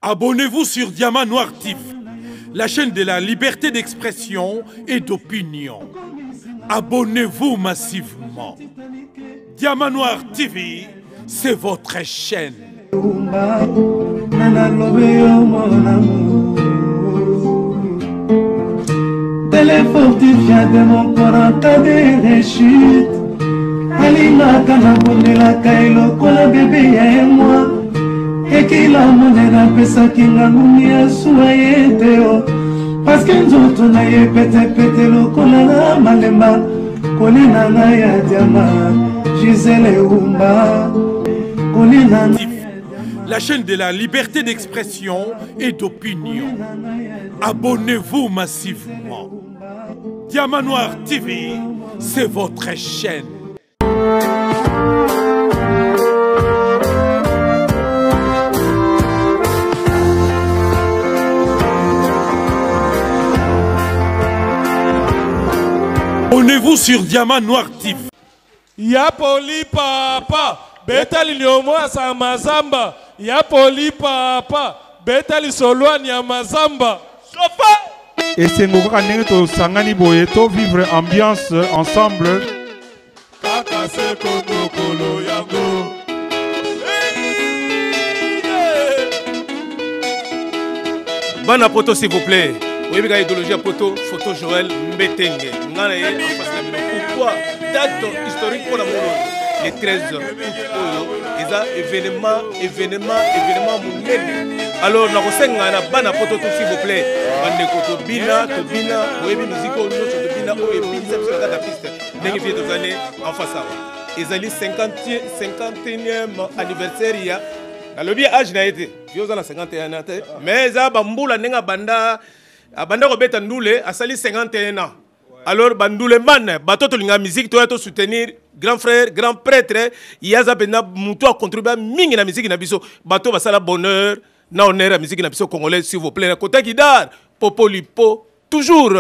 Abonnez-vous sur Diamant Noir TV, la chaîne de la liberté d'expression et d'opinion. Abonnez-vous massivement. Diamant Noir TV, c'est votre chaîne. Téléfortifia de mon corps en cas de rechute alingaka nabondelaka ye lokola bebe ya ye mwa ekila monene apesaki nga ngungi ya suwa ye te o parceke nzoto na ye petepete lokola na malemba kolina na ya diama gisele eumba kolina La chaîne de la liberté d'expression et d'opinion. Abonnez-vous massivement. Diamant Noir TV, c'est votre chaîne. Abonnez-vous sur Diamant Noir TV. Ya poli papa beta liniomo ya mazamba ya poli papa beta lisolwani ya mazamba sofa esengo kaka ndenge tosangani boye to vivre ambiance ensemble kaka se mokolo yango bana poto s'il vous plaît oyebi kaka idéologie ya poto photo joël mbetenge nga na ye en face na bino pourquoi date historique mpo na molo le 13 août oyo eza événement événement événement monene alors nakosenga na bana poto to s'il vous plaît bandeko tobina tobina boyebi miziki oyo nyonso tobina oyo ebinisa biso na kati ya piste ndenge vie tozali en face awa ezali 51e anniversaire ya nalobi age na ye te yo oza na 51 ans te mais eza bambula ndenge abanda abanda kobeta ndule asali 51 ans alors bandule man bato tolinga musique toya to soutenir grand frère grand prêtre ye aza mpenza moto acontribua mingi na musique na biso bato basala bonheur na honneur ya musique na biso congolais s'il vous plaît na kota kidar popolipo toujours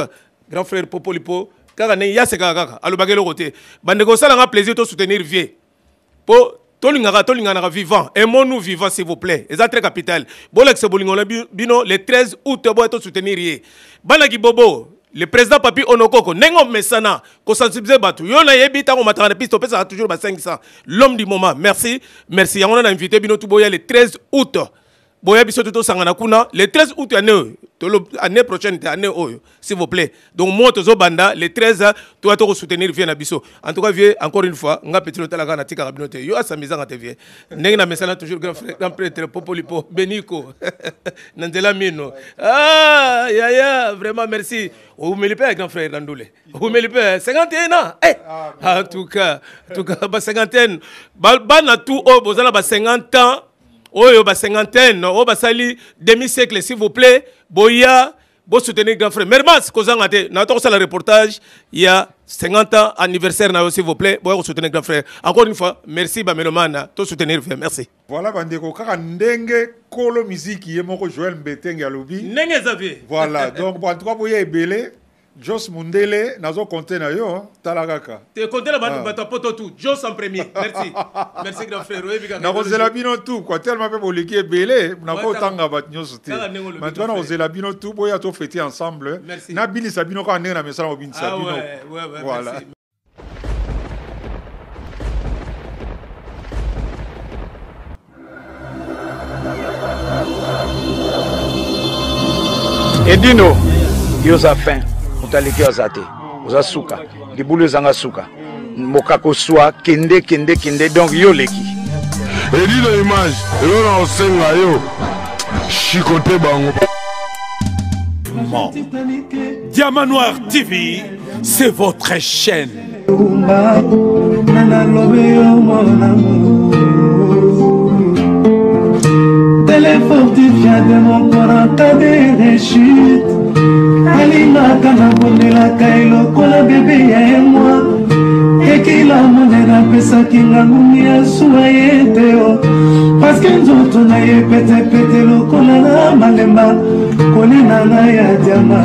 grand frère popolipo kaka ndenge ye asekaka kaka alobaka eloko te bandeko osalanga plaisir to soutenir vieux mpo tolingaka tolinganaka vivant aimons nous vivant s'il vous plaît eza très capital bolakisa bolingo na bino le 13 août boya tosoutenir ye bana kibobo le président papi onokoko ndenge omesana kosensibilize bato yo nayebi ntango omataka na piste opesaka toujours ba 500 l'homme du moment merci merci yango na invité bino tu boya le 13 août boya biso te tosangana kuna le 13 août année oyo année prochaine te année oyo s'il vous plaît donc moi tozobanda le 13 toya tokosoutenir vie na biso en tout cas vie encore une fois nga petit lotalaka natikaka bino te yo asambizanga te vie ndenge na mesana toujours grand frère grand prêtre popolipo beniko na nzela mino ah yaya vraiment merci oumeli mpe ya grand frère na ndule oumeli mpe 51 ans eh! ah, en tout cas en tout cas ba cinquantaine bana tout oyo boza na ba 50 ans oyo ba cinquantaine oyo basali demi siècle s'il vous plaît boya bosoutenir grand frère mermas kozanga te na tokosala reportage ya 50 ans anniversaire na yo s'il vous plaît boya kosoutenir grand frère encore une fois merci bamelomana tosoutenir frère merci voilà bandeko kaka ndenge kolo miziki ye moko joel mbetenge alobi ndenge eza vie voilà donc en tout cas boya ebele Jos Mundele, nazo compter na yo, tala kaka. Te compter na bato ah. bato poto tout. Jos en premier. Merci. Merci grand frère. Oyebi kaka. Nakozela bino tout quoi, tellement pe boleki ebele, nako tanga bato nyonso te. Maintenant nakozela bino tout boya to fêter ensemble. Na binisa bino kaka ndenge na mesana kobinisa ah, bino. Ouais, ouais, ouais, voilà. Merci. Edino, yo oza fin, moto aleki yo aza te, oza suka, libulu ezanga suka, mokako swa, kende kende kende, donc yo oleki. Edino image, eloko na kosenga yo, chicote bango. Diamant Noir TV, c'est votre chaîne. Téléfortifia de mon corps en cas de rechute alingaka nabondelaka ye lokola bebe ya ye mwa ekila monene apesaki nga ngungi ya suwa ye te o parceke nzoto na ye petepete lokola na malemba kolina na ya diama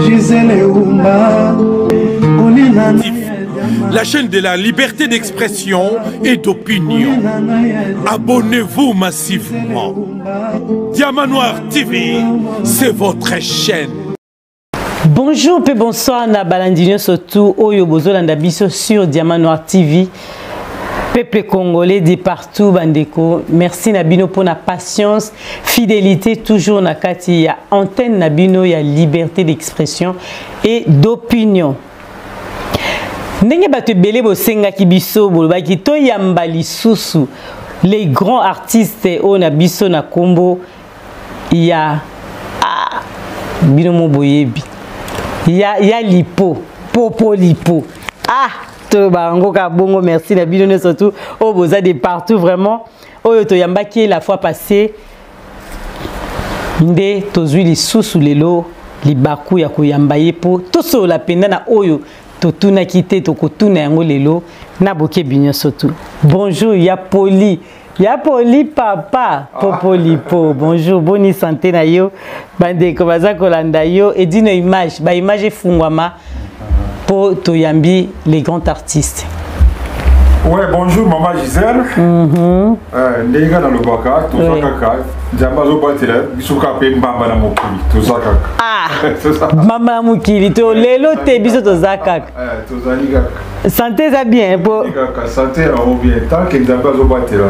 gisele umba kolina na. la chaîne de la liberté d'expression et d'opinion. Abonnez-vous massivement. Diamant Noir TV, c'est votre chaîne. Bonjour pe bonsoir na balandi nyonso tout oyo bozolanda biso sur Diamant Noir TV. Peuple congolais de partout bandeko, merci na bino pour na patience, fidélité toujours na kati ya antenne na bino ya liberté d'expression et d'opinion. Ndenge bato ebele bosengaki biso bolobaki toyamba lisusu les grands artistes oyo na biso na kombo ya ah, bino mo boyebi ya, ya lipo popo lipo ah toloba yango kaka bongo. Merci na bino nyonso tout oyo boza de partout vraiment. Oyo toyambaki la fois passée nde tozwi lisusu lelo libaku ya koyamba ye mpo tosolola mpenza na oyo totunaki te, tokotuna yango lelo na bokebi nyonso tu. Bonjour ya poli, ya poli papa Popolipo, bonjour, boni santé na yo? Bandeko baza kolanda yo edino image, ba image efungwama mpo toyambi les grands artistes. Ouais, bonjour maman Gisèle. Ndenge kaka nalobaka, toza kaka, Nzambe azobatela biso kaka mpe mbamba na mokili, toza kaka. Ah, mbamba na mokili to lelo te, biso toza kaka. Tozali kaka. Santé eza bien po kaka santé yango bien tant que Nzambe azobatela.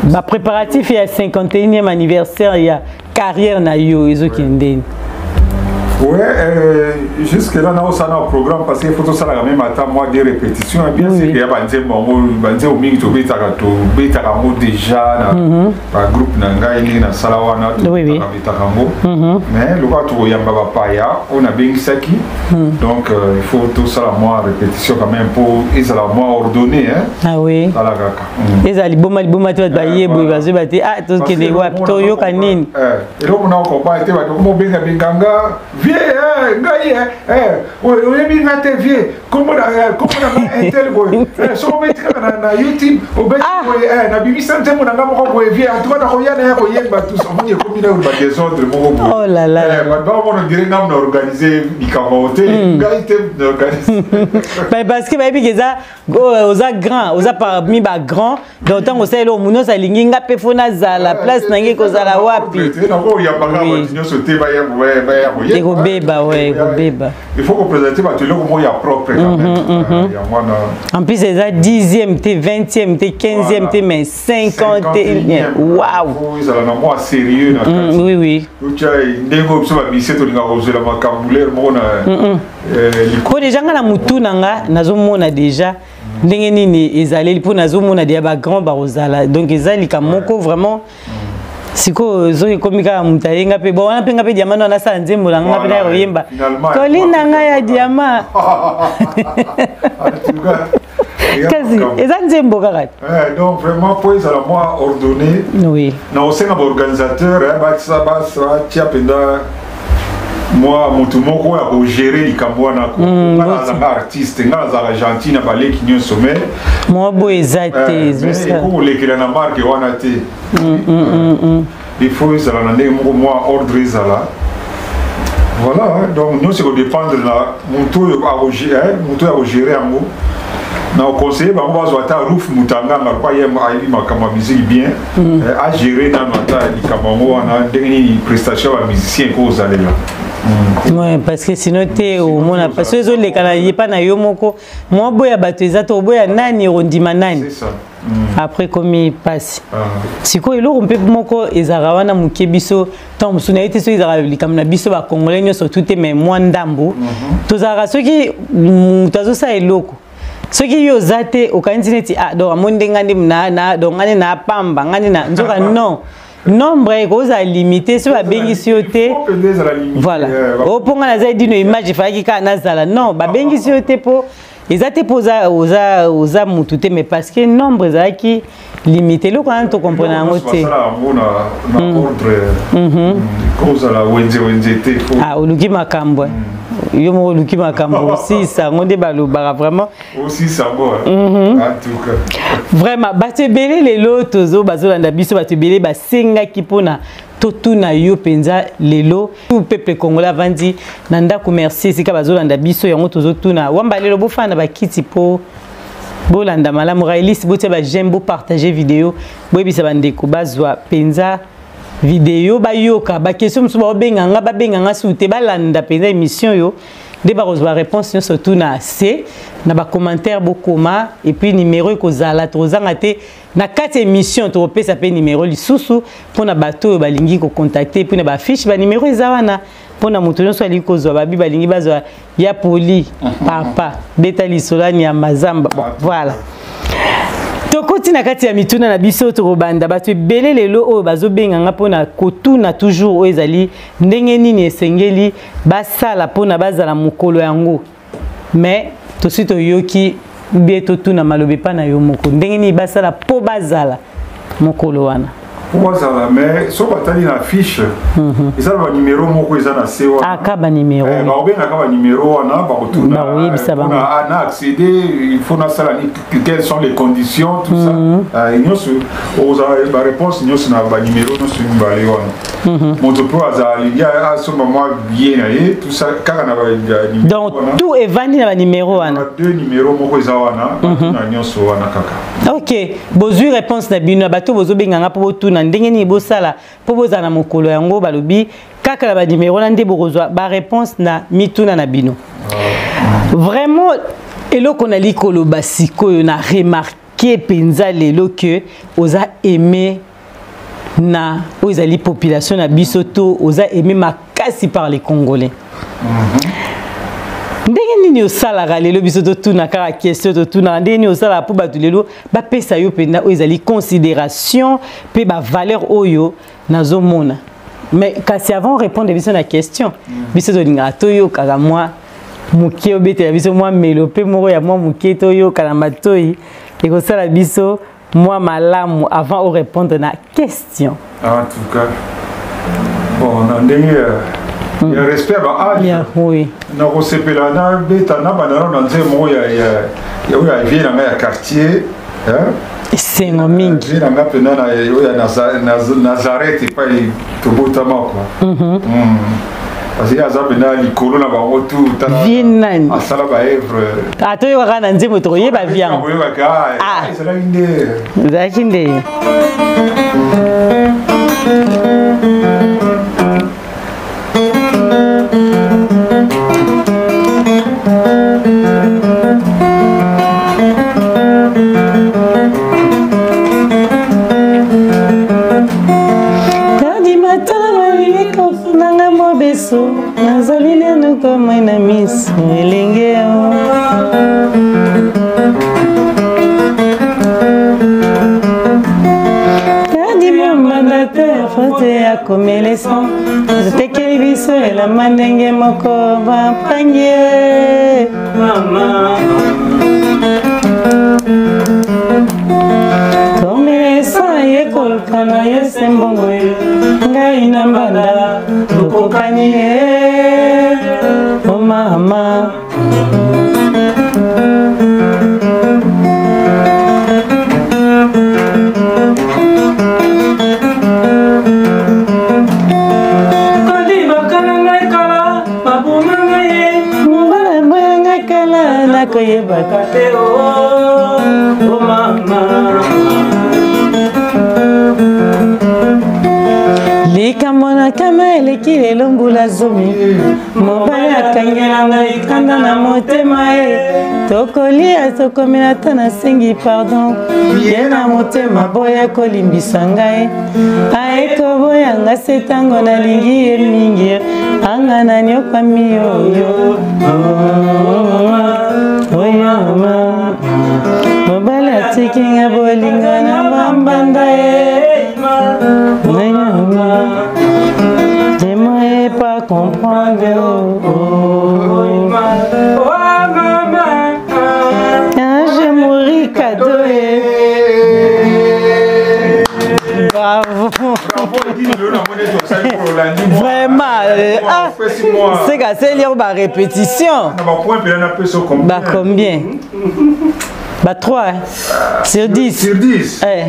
Ba préparatif ya 51e anniversaire ya carrière na yo ezokende ndeni? Ouais, jusque là, on a un programme parce qu'il faut tout ça même à moi des répétitions. Bien sûr qu'il y a banzembo banzembo mingi to betaka to betaka ngo déjà na ba groupe na ngai ndenge na sala wana to betaka ngo. Mais le cas to yamba ba paya on a bengisaki. Donc il faut tout ça moi répétition quand même pour ezala moi ordonné hein. Ah oui. Sala kaka. Ezala liboma liboma te, bato baye boye bazoyeba te, ah tokende wapi, toyoka nini. Eloko na okoba te, bato komobenga benganga vie ngai oyebi nga te vie, kombo na nga intel boye, soki obeti kaka na YouTube obeti boye, nabimisa nzembo na nga moko boye vie, en tout cas nakoya na ya koyemba tous, omoni ekomi na ba désordre moko boye. Oh là là. Bato bakomona dire nga na organise likambo te, ngai te na organise. Parce que bayebi ke eza oza grand, oza parmi ba grand, donc ntango osala eloko motu nyonso alingi nga mpe fo nazala place na ngai kozala wapi. Ekobeba, we ekobeba. Il faut koprésente bato eloko moko ya propre quand même. Yango wana. En plus eza 10e te, 20e te, 15e te, mais 51e, waouh. Ezala na mwa sérieux na kati. Oui oui. Otya ndenge oyo biso bamise tolingaka kozwela makambo lere moko na mpo deja nga na motu na nga nazomona deja ndenge nini ezaleli, mpo nazomona deja bagrand bakozala, donc eza likambo moko vraiment. Sikoyo soki ekomi kaka moto ayenga mpe bon wana mpe nga mpe diamant wana asala nzembo na nga mpe na koyemba koli na ngai ya diamant, kasi eza nzembo kaka. Donc vraiment po ezala mwa ordonné. Na osenga baorganisateur batia mpenza mwa motu moko oyo akogere likambo wana. Nga nazalaka artiste, nga nazalaka gentil na baleki nyonso, mais mwa boye eza te. Ekokolekela na marke wana te. Il faut ezala na ndenge moko mwa ordre ezala. Voilà, donc nyonso ekodépendre na motu oyo motu oyo akogere yango. Na oconseille bango bazwa ata Ruf Mutanganga lokwa ye ayebi makambo ya musique bien, agere nano ata likambo yango wana, ndenge nini prestation ya bamusicien ekozalela. Ouais, parce que sinon te omona parce que ezoleka na ye pa na yo moko mwa boya bato eza te, oboya nani, okondima nani? C'est ça. Après komi mpasi. Sikoyo eloko mpe moko ezalaka wana moke, biso ntango mosusu naye te soki ezalaka likambo na biso bacongolais nyonso tu te, mais mwa ndambo tozalaka, soki moto azosala eloko, soki yo oza te, okanisi neti ah donc amoni nde nga nde na donc nga nde na pamba nga nde na nzoka. Non, nombre ekozala limité soki babengisi yo te. Voilà, o mpo nga naza edino image efalaki kaka nazala. Non, babengisi yo te mpo eza te mpo oza, oza, oza mutu te, mais parce que nombre ezalaki limité. Eloko wana tocomprendre yango te. Basala yango na ordre, kozala wenze wenze te. Ah, oluki makambo yo moko, oluki makambo osisa yango nde balobaka vraiment. Osisa yango en tout cas. Vraiment bato ebele lelo tozo bazolanda biso, bato ebele basengaki mpona Totuna yo mpenza lelo, tout peuple congolais avandi na ndako, merci esika bazolanda biso yango tozotuna Wamba lelo. Bofanda na bakiti mpo bolanda malamu. Railis, botia ba j'aime, bopartage video, boyebisa bandeko bazwa mpenza video, bayoka baquestion mosusu. Baobenga nga, babenga nga su te, balanda mpenza émission oyo nde bakozwa réponse nyonso. Tuna se na bacommentaire, bokoma, et puis numéro ekozala, tokozanga te na kati ya émission, tokopesa mpe numéro lisusu mpona bato oyo balingi kocontacte. Mpe na bafiche banimero eza wana mpona moto nyonso alingi kozwa babi, balingi bazwa ya poli papa beta lisolo ya nyama zamba. Bon, voilà, tokoti na kati ya mituna na biso. Tokobanda bato ebele lelo oyo bazobenganga mpona kotuna toujours oyo ezali ndenge nini esengeli basala mpona bazala mokolo yango. Mais tosi toyoki bie, totuna maloba epa na yo moko, ndenge nini basala mpo bazala mokolo wana? Po bazala, mais soki batali na fiche, eza na banimero moko eza na se wana. Aka banimero. Bakobengaka banimero wana, bakotuna. Bakoyebisa bango. Na accéder, il faut nasala ni, quelles sont les conditions, tout ça. Nyonso okozala baréponse nyonso na banimero nyonso mibale wana. Moto mpo azala alingi asomba mwa billet na ye, tout ça, kaka na banimero. Donc tout evandi na banimero wana. Deux numéro moko eza wana, batuna nyonso wana kaka. Ok, bozwi réponse na bino. Bato bozobenganga mpo botuna ndenge nini bosala mpo bozala na mokolo yango, balobi kaka na banimero wana nde bokozwa baréponse na mituna na bino. Vraiment, eloko nali koloba sikoyo, na remarke mpenza lelo ke oza aimé na oyo ezali population na biso, to oza aimé makasi par les Congolais. Ndenge nini osalaka lelo? Biso totuna kaka question, totunaka ndenge nini osalaka mpo bato lelo bapesa yo mpenza oyo ezali considération mpe bavaleur oyo nazomona. Mais kasi avant répondre biso na question, biso tolingaka toyokaka mwa moke, obetela biso mwa melo mpe moko ya mwa moke, toyoka na matoi, ekosala biso mwa malamu avant orépondre na question. En tout cas, bon, na ndenge ya respect ya baage, nakosepela nabeta na bandano na nzembo moko ya oyo ya vie na ngai ya quartier. Esengo mingi. Vie na ngai mpenza na oyo ya Nazareth epai tobotama kua. Parce que aza mpenza likolo na bango tu. Vie nani? Asala baœuvre. Toyokaka na nzembo, tokoyeba vie yango. Boyokaka ezalaki nde. Ezalaki nde. Tadimatala malileko nanga mobeso, nazali nanu komai na miso elenge o. Tadi mandataire fote akomelesa, atekeli biso elamba ndenge moko bapangi. Mama komelesa ye koluka na ye se mbongo ye, ngai na mbanda tokokani ye o mama. Kondimaka na ngai kala, baboma ngai ye. Mobala boyanga kala, nakoyebaka te o, o mama. Likambo na kama eleki lelo mbula 10, mobali akangela ngai kanda na motema ye. Tokolia, tokomela, ata nasengi pardon ye na motema, boya kolimbisa ngai, ayekoboyanga se ntango nalingi ye mingi. Anga nanyokwami oyo oyo mobali atiki nga bolingo na bambanda ye. J'aimerais pas comprendre, oh, oh. Quand je mouris cadeau eh. Bravo. Vraiment, ah, c'est que c'est lire ba répétition. Bah combien? Bah 3 sur 10. Sur 10. Eh.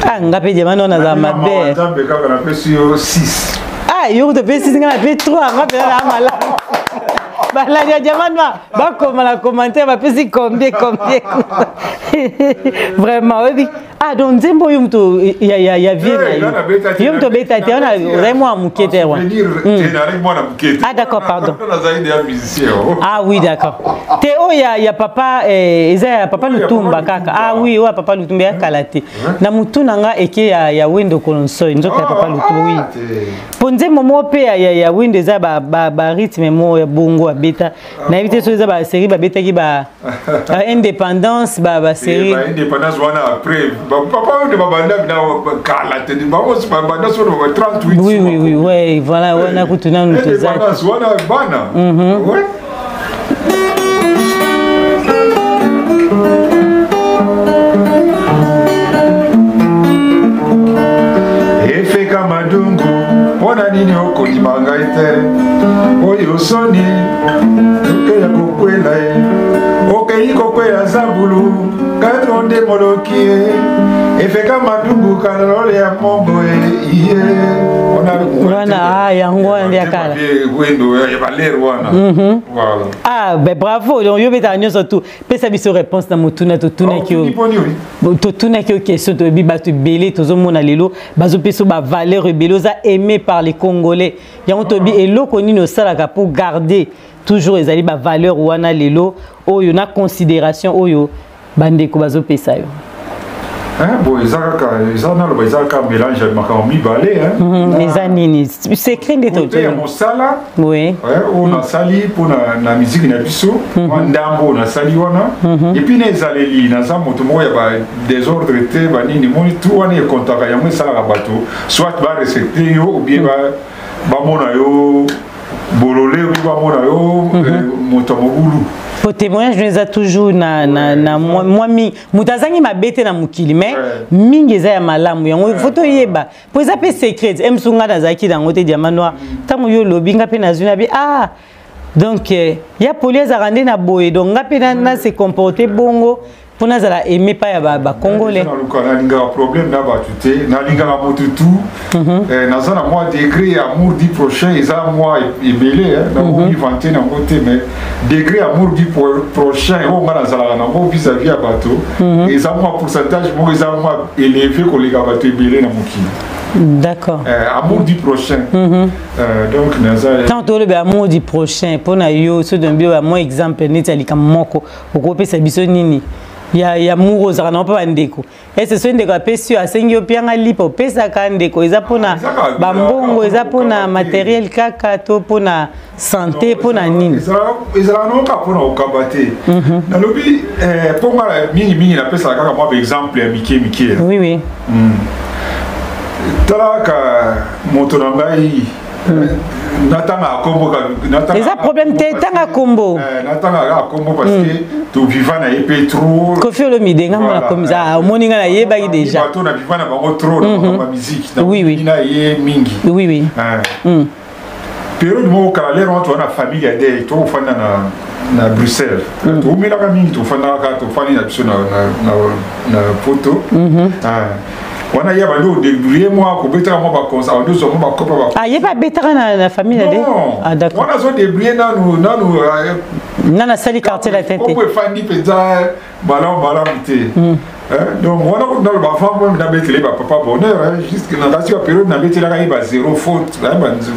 Ah, nga mpe diamant noir nazala mabe. Nzambe kaka napesi yo 6. Ah, yo kutu opesi 6, nga nape 3, nga mpe nazala malamu. Balandi ya diamant noir bakoma na commentaire bapesi combien combien. Vraiment oyebi. Ah, donc nzembo oyo moto ya, ya, ya vie na yo, yo moto obeta te wana, ozali mwana moke te wana. Ah d'accord, pardon. Ah oui, d'accord, te oyo ya, ya papa eh, eza ya papa Lutumba kaka. Ah oui, oyo ya papa Lutumba ya kala te. Na motu na nga eke ya, ya Wendo Kolonsoi, nzoka ya papa Lutumba. Oui, mpo nzembo moko mpe ya, ya, ya Wendo eza ba, ba, ba rythme moko ya bongo abeta. Nayebi te soki eza ba série babetaki ba indépendance, ba ba série ba indépendance wana. Après papa oyo babanda na kala te, bango babanda solo ba 38. Oui, ouais, voilà, wana kutu nanu toza. Indépendance wana bana. Ouais. Efeka Madungu, mpona nini okondima ngai te? Oyo soni okeya kokwela ye, okei kokwela zabulu katro nde moloki ye. Efeka Madungu, kalolole ya mongo ye iye. Wana, ah, yango wana nde ya kala. Wendo ya balere wana. Voilà. Ah ben bravo. Donc yo betaka nyonso tu. Pesa biso réponse na motuna totunaki yo. Totunaki yo question. Toyebi bato ebele tozomona lelo bazopesa bavaleur ebele, oza aimé par les Congolais. Yango toyebi eloko nini osalaka pour garder toujours ezali bavaleur wana lelo oyo na considération oyo bandeko bazopesa yo. Bon, eza kaka, eza naloba, eza kaka mélange ya makambo mibale. Eza nini secret nde? Côté ya mosala oyo nasali mpona na miziki na biso, mwa ndambo oyo nasali wana, et puis na ezaleli, naza moto moko ya ba désordre te, banini moni tu wana ekontaka. Yango esalaka bato soit barespecte yo ou bien bamona yo bolole, ou bamona yo moto ya mobulu. Po témoignage no eza toujours na mwa mingi, moto azangi mabe te na mokili, mais mingi eza ya malamu. Yango faut toyeba po eza mpe secret mosu nga nazalaki nango te. Diamant Noir, ntango yo olobi, nga mpe nazwi na bi. Ah donc ya poli ezalaka nde na boye. Donc nga mpe na se comporte bongo mpo nazala aimé pa ya bacongolais. Nalingaka problème na bato te, nalingaka motu tu. Naza na mwa degré ya amour du prochain, eza mwa ebele, nakoki nango te, mais degré amour du prochain oyo nga nazalaka nango vis-à-vis ya bato eza mwa pourcentage moko eza mwa élevé koleka bato ebele na mokili. Amour du prochain. Donc naza Tant tolobi amour du prochain, mpona yo so tombi oyo mwa exemple neti ya likambo moko, okopesa biso nini ya amour ozalaka nango mpe bandeko? Ese soki ndeko apesi yo, asengi yo pianga lipa, opesaka ndeko? Eza mpona bambongo, eza mpona matériel kaka, to mpona santé, mpona nini? Ezalaka nango kaka mpona kokaba te. Nalobi mpo nga mingimingi napesaka kaka mwa baexemple ya mike mike. Oui. Tala kaka moto na ngai, natangaka kombo. Eza problème te, tanga kombo. Natangaka kaka kombo parce que toviva na ye mpe trop. Kofi Olomide. Nga mona komi, omoni, nga nayebaki déjà. Bato na viva na bango trop na makambo ya musique Oui. na ye mingi. Période moko kala, lere wana toza na famille ya dei, tokofanda na Bruxelles, toumelaka mingi, tofandaka kaka, tofandi na biso na poto wana. Ye bandi odébrouille mwa kobetaka mwa baconcert, bandi ozwa mwa bakopa. Ah, ye mpe abetaka na famille na de? Ah d'accord. Wana azodébrouille nanu nanu. Nanu asali Quartier Latin te. Kombo efandi mpenza malamu malamu te. Donc wana kutu naloba, avant même nabetele bapapa bonheur, jusque na kasi ba période nabetelaka ye ba zéro faute bandenge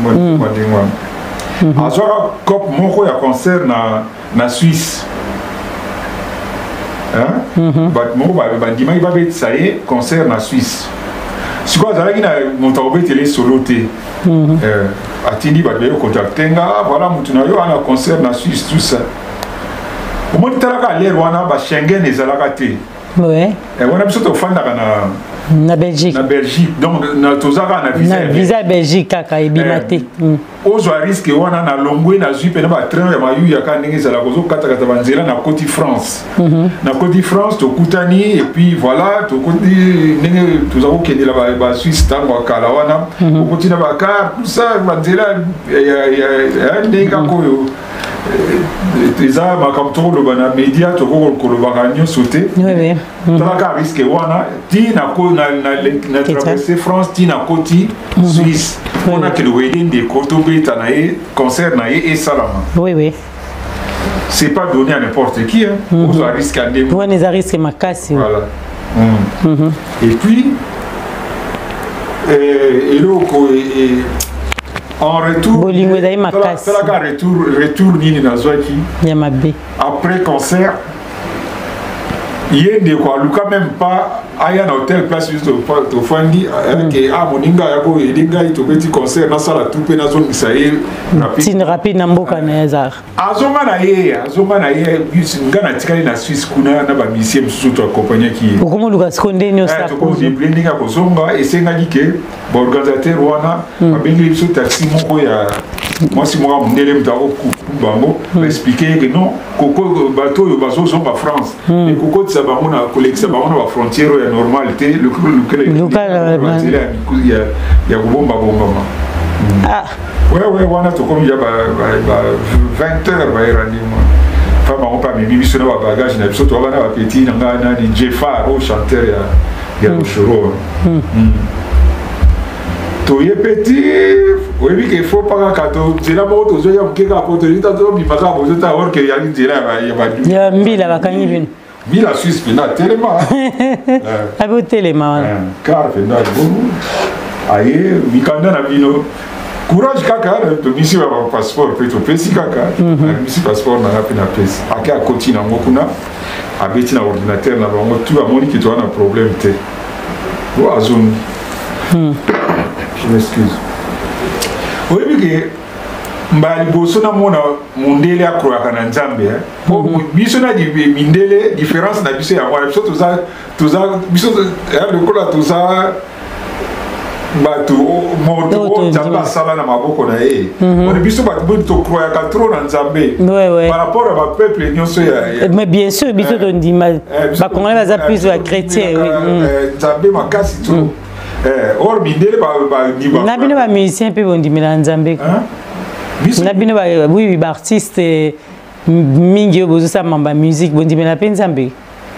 wana, azwaka cope moko ya concert na Suisse. Bato moko bandimaki babetisa ye concert na Suisse. Sikoyo azalaki na moto akobetele solo te, atindi bato baye kocontacte nga: voilà, motu na yo ana concert na Suisse, tout ça. Omoni, talaka lere wana baSchengen ezalaka te. Wana biso tofandaka na Na Belgique. Na Belgique, donc toza kaka na visa. Visa ya Belgique kaka ebima te. Ozwa risque wana na longwe, nazwi mpena batrain ya mayuya kaka ndenge ezalaka, ozokatakata banzela, nakoti France. Nakoti France, tokutani, et puis voilà, tokoti ndenge toza kokendela baSuisse ntango ya kala wana, okoti na bacar, tout ça, banzela ndenge kaka oyo. euh, eza makambo tokoloba na média tokoki kolobaka nyonso te. Talaka risque wana ti na traverse France ti na koti Suisse mpona kende koyede ndeko tobeta na ye concert na ye esalama. Oui, oui. C'est pas donné à n'importe qui, hein. Ozwa risque ya ndenge wana eza risque makasi. Voilà. Et puis eloko en retour, bolingo ezali makasi. Talaka retour nini nazwaki ya mabe. Après concert, ye ndeko aluka même pas aya na hotel place biso tofandi ke a moninga aya koyede ngai, tobeti concert, nasala tu mpe nazongisa ye. Rapide rapide na mboka na ye azar. Azonga na ye, nga natikali na Suisse kuna na bamusiciens mosusu toaccompagnaki ye. Okomoluka siko ndeni osala? Tokodébrouiller ndenge ya kozonga. Esengaki ke baorganisateur wana babengeli biso taxi moko ya mwasi moko ya mondele, moto akokuku bango, baexpliquer ke non, bato oyo bazozonga France, ekokotisa bango na kolekisa bango na bafrontière oyo ya normal te, nzela ya kobombabombama. Ouais, wana tokomi ya ba 20 heures, bayerandi fa bango mpe amemi biso na babagage na biso, toyaka na bapeti na ngai nani, Jefar oyo chanteur ya Rochero. Toye mpe ti oyebi ke fo pa kaka to nzela moko tozoya moke kaka po toyebi tozobima kaka bozota or ke yali nzela ya badu. Ya mbila bakangi bino. Mbila Suisse mpenza atelema. Abe otelema wana. Car mpenza bongo aye mikanda na bino, courage kaka, tobisi ba passeport mpe topesi kaka. Nabimisi passeport na nga mpe napesi, ake akoti nango kuna, abeti na ordinateur na bango tu, amoni ke toza na problème te, bo azongi. Je m'excuse. Oyebi ke mbala liboso namona mondele akroyaka na Nzambe, po biso na mindele, différence na biso yango wana. Biso toza biso lokola toza bato moto oyo Nzambe asala na maboko na ye. Oni biso bato boni tokroyaka trop na Nzambe par rapport ya bapeuple nyonso. Mais bien sûr, biso tondima, bacongolais baza plus ba chrétien. Nzambe makasi trop, or mindele bandima. Na bino bamusicien mpe bondimela Nzambe na bino? Oui, baartiste mingi oyo bozosala bamusique bondimela mpe Nzambe.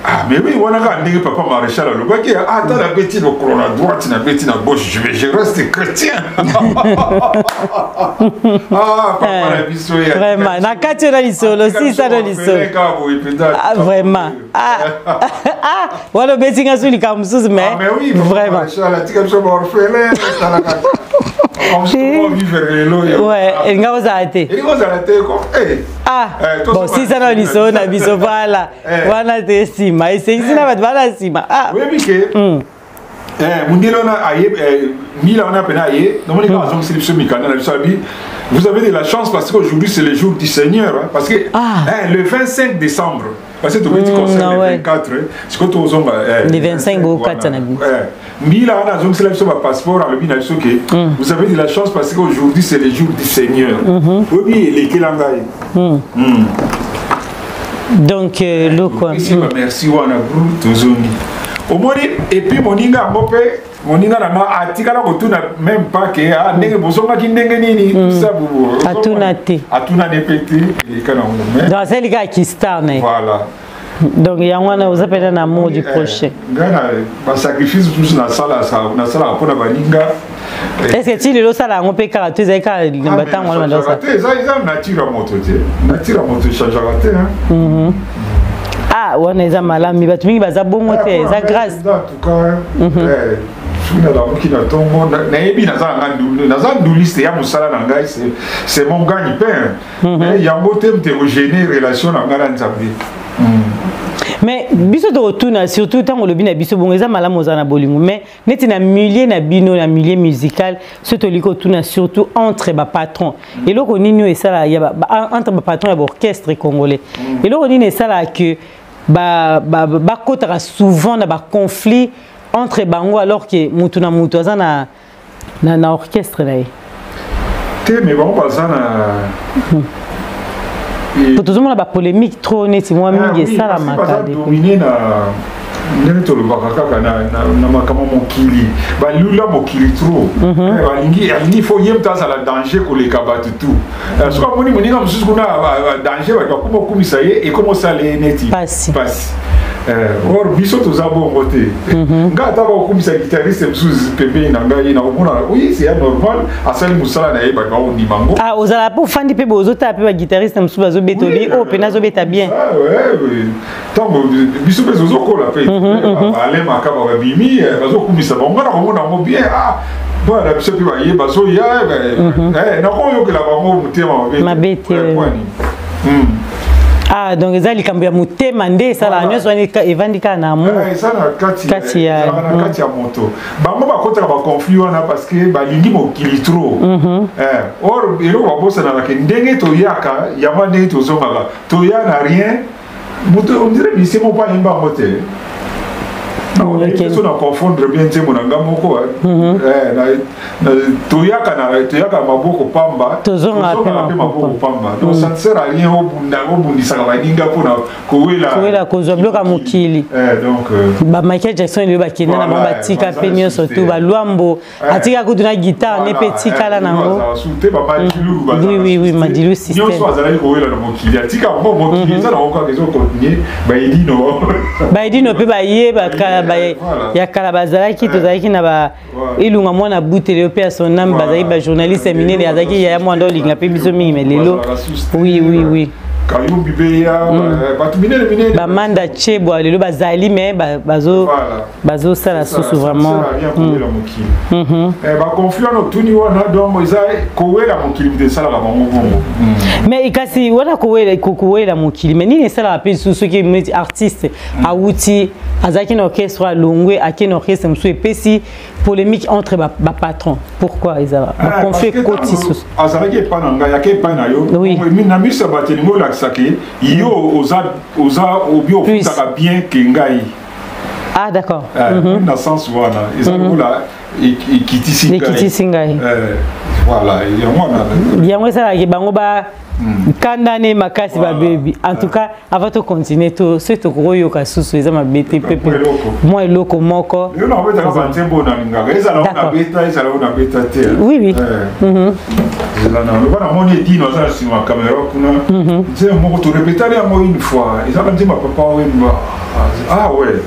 Ah, mais oui, wana kaka ndenge papa maréchal alobaki, ata nabeti lokolo na droite, nabeti na gauche, je reste chrétien. Ah, papa na biso. Vraiment, na kati oyo na lisolo sisa na lisolo. Ah, vraiment. Ah, wana obeti nga su likambo mosusu, mais vraiment. Atika biso baorphelin, talaka ouais, elinga kozala te. Elingi kozala te ko. Ah bon, sisa na lisolo na biso, voilà, wana te nsima esengisi na bato bana nsima. Oyebi ke mondele wana aye, mbila wana pena aye, namoni kaka azongiseli biso mikanda na biso, abi: "Vous avez de la chance parce qu'aujourd'hui c'est le jour du Seigneur, hein, parce que ah. Hein, le 25 décembre, parce que tobeti concert le 24, sikoyo tozonga le 25, bokata na bino. Mbila wana azongisela biso bapasseport, alobi na biso ke vous avez de la chance parce qu'aujourd'hui c'est le jour du Seigneur." Oyebi elekela ngai. Donc lokwa. Merci wana bru, tozongi, omoni. Et puis moninga yango mpe, moninga na nga atikala kotuna même pas ke ndenge bozongaki ndenge nini, tout ça. Atuna te. Atuna ne mpe te, eleka nango. Donc asali kaka kistar na ye. Voilà. Donc yango wana oza mpenza na amour du prochain. Ngai na basacrifice mosusu nasalaka mpona baninga. Est ce que ti lelo osala yango mpe kaka to ezali kaka na batango wana banda? Te, eza nature ya moto te, nature ya moto echangeaka te. Ah, wana eza malamu, bato mingi baza bongo te, eza grâce. En tout cas, soki nalamuki na ntongo, nayebi naza nanga, naza nduliste ya mosala na ngai, c'est mon gagne-pain. Yango te moto ekogêner relation na ngai na Nzambe. Mais biso tokotuna surtout ntango olobi na biso bongo, eza malamu ozala na bolingo, mais neti na milieu na bino, na milieu musical, so tolingi kotuna surtout entre bapatron, eloko nini oyo esala entre bapatron ya baorchestre congolais, eloko nini esalaka ke bakotaka souvent na baconflit entre bango, alors que mutu na mutu aza na orchestre na ye? Te, mais bango baza na Po tozomona bapolémique trop neti mwa mingi esalamaka. Domine na Ndenge tolobaka kaka na makambo mokili, balula mokili trop. Balingi, alingi faut ye moto azala danger koleka bato tu. Soki amoni moninga mosusu kuna danger, bato bakoma okumisa ye, ekoma osala ye neti pasi. Or biso toza bongo te. Ngai ata bakokumisa guitariste mosusu pembeni na ngai, nakomona oui, c'est normal, asali mosala na ye, bato bakondima ngo. Ah, ozala mpe ofandi mpe bozotala mpe baguitariste mosusu bazobeta, obi oyo mpena azobeta bien. Ntango biso mpe tozokola mpe, alemaka babimi, bazokumisa bango, nga nakomona yango bien. Ah, bana na biso mpe baye, bazoya, nakoyokela bango motema mabe te. Ah, donc eza likambo ya motema nde esalaka nyonso wana, evandi kaka na amour. Eza na kati ya na kati ya moto. Bango bakotaka baconflit wana parce que balingi mokili trop. Or eloko babosanaka, ndenge toyaka yango, ndenge tozongaka, toya na rien. Moto on dirait musicien moko ayemba yango te, so na confondre bien nzembo na nga moko. Toyaka na, toyaka maboko pamba, tozongaka mpe maboko pamba. Donc ça ne sert à rien obunda, obundisaka baninga mpona kowela. Kowela kozwa biloko ya mokili. Donc ba Michael Jackson lelo bakenda na bango, batika mpe nyonso tu. Balwambo atika kutu na guitare ne mpe etikala nango. Oui, Madilu système. Nyonso azalaki kowela na mokili, atika mo mokili, eza nango kaka, ezocontinue. Baedino. Baedino mpe baye ya kala bazalaki, tozalaki na ba Ilunga mwana butele mpe ya son âme, bazalaki bajournaliste ya minene, azalaki yaya mwana olinga mpe biso mingi. Mais lelo, oui. Kayumbi beya, bato minene minene. Bamanda Chebwa lelo bazali, mais bazosala susu vraiment. Kowela mokili, baconflit wana otuni wana, donc eza kowela mokili moto esalaka bango bongo. Mais kasi wana kowela mokili, mais nini esalaka mpe lisusu soki neti artiste awuti, azalaki na orchestre, alongwe, ake na orchestre mosusu, epesi polémique entre bapatron? Pourquoi eza baconflit ekoti susu? Azalaki epai na ngai, ake epai na yo, na miso ya bato elingi olakisaki yo oza obi ofutaka bien ke ngai. Ah, d'accord. Na sens wana eza lokola ekitisi. Ekitisi ngai. Voilà, yango wana. Yango esalaki bango ba kandane makasi, babebi. En tout cas, avant tocontinue to, soki tokokoyoka susu, eza mabe te pepe mwa eloko moko. Yo nakobetaka banzembo nalingaka, ezala oyo nabeta, ezala oyo nabeta te. Loba namoni Edino aza na nsima ya caméra kuna. Nzembo moko torepetali yango une fois, ezaka nzembo ya Papa Wemba. Ah ouais.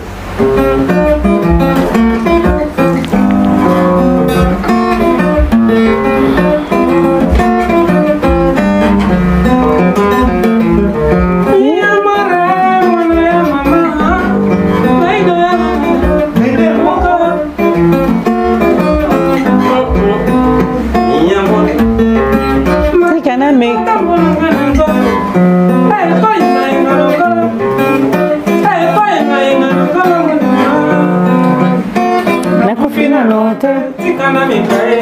Nakufi nano te. Tikana mikae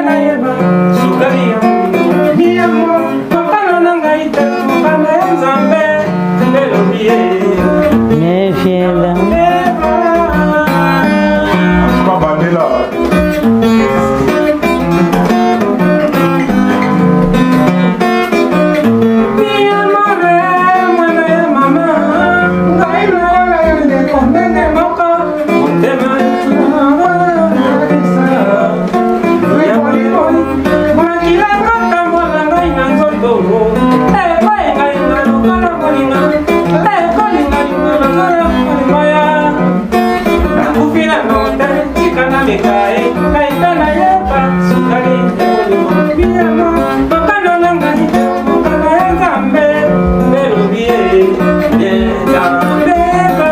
nayeba sukali ya miyamo mokano na ngai te, mokano ya Nzambe elobi ye. Mais viens là. Bandela. Mwana ya mama ngai na ndeko ndenge moko motema. Makila kotambola ngai na nzoto, epai ngai na lokola kolinga, ekolingalinga lokola kolinga ya nakufi nano te. Tika na meka e ngai mpe nayeba sukali ya bolingo biyamo mokano na ngai te, mokano ya Nzambe elobi ye Nzambe ba.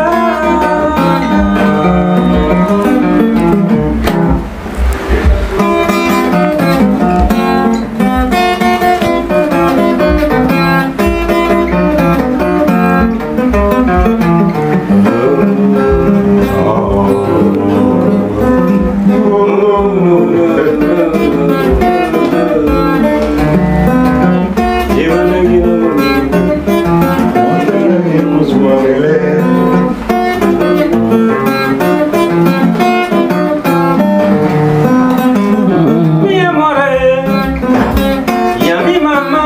Mi amore, ya mi mama,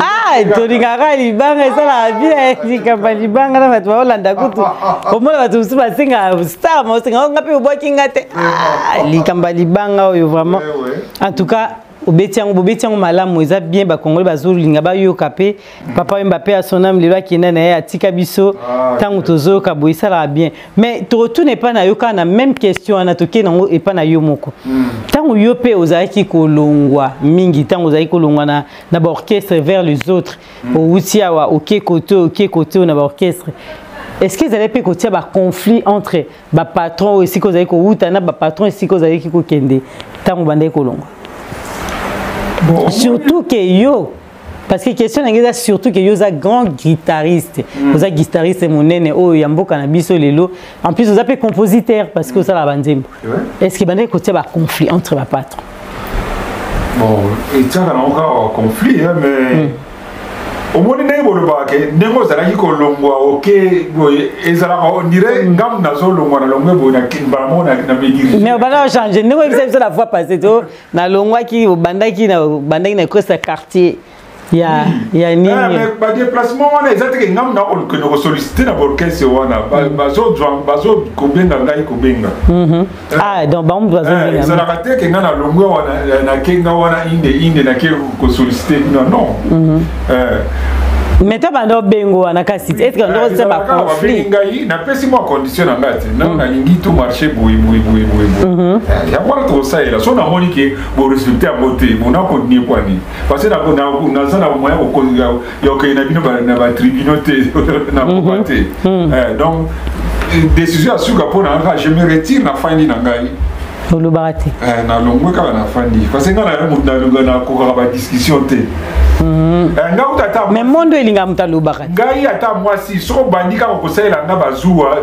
Ah, tolingaka libanga esalaka bien likambo ya libanga na bato baolanda kutu omona bato mosusu basengaka star maosenga nga mpe obwaki nga te ah, likambo ya libanga oyo vraiment en tout cas obeti yango bobeti yango malamu eza bien bakongole bazolinga bayoka mpe papa wemba mpe asonam lelo akenda na ye atika biso ntango ah, tozoyoka boye esalaka bien mais tokotuna epai na yo kaka na même question wana tokei nango epai na yo moko ntango yo mpe ozalaki kolongwa mingi ntango ozalaki kolongwa na, na baorchestre vers les autres owuti awa oke kote oke kote oyo na baorchestre est ce que ezalaki mpe kotia baconflit entre bapatron oyo esika ozalaki kowuta na bapatron esika ozalaki kokende ntango obandaki kolongwa bon, surtout ke yo parce que question na ngai eza surtout ke yo oza grand guitariste mm. oza guitariste monene oyo ya mboka na biso lelo en plus oza mpe compositeur parce que osalaka banzembo ouais. est ce que bandaki kotia baconflit entre bapatron bon etiaka nango kaka baconflit mais mm. omoni ndenge bolobaka ke ndenge ozalaki kolongwa oke boye ezalaka ondire ngambu nazolongwa nalongwe boye mbala moko na medirige mais obanda ochange ndenge oyebisa biso la fois passé to nalongwaki obandaki na obandaki na ekwesa quartier ya ya nini eh, badéplacement wana eza teke ngambu nakokende kosollicite na baorchestre wana bazozwa bazokobenga ngai kobenga mhm. eh. ah donc bango moto bazobenga eh, ezalaka te ke ngai nalongwe wana nake nga wana inde inde nake kosollicite kuna non mhm. mais to banda obengo wana kasi est ce que ndoko tia ba conflit ngai napesi mwa condition na ngai te na mm. nalingi to marché boye boye boye boye boye mhm. eh, yango wana tokosalela so namoni ke borespecte yango te bona continue kwa nini parce que naza na moyen ya kokende na bino na batribunaux te nakoka mhm. te mm. eh, donc décision ya suka mpo na nga je me retire nafandi na ngai olobaka te eh, nalongwe kaka nafandi parce nga na moto nakokaka badiscussion te mhm. eh, nga kuta ata mais mondo elingaka moto alobaka ngai ata mwasi soki obandi kaka kosalela nga bazuwa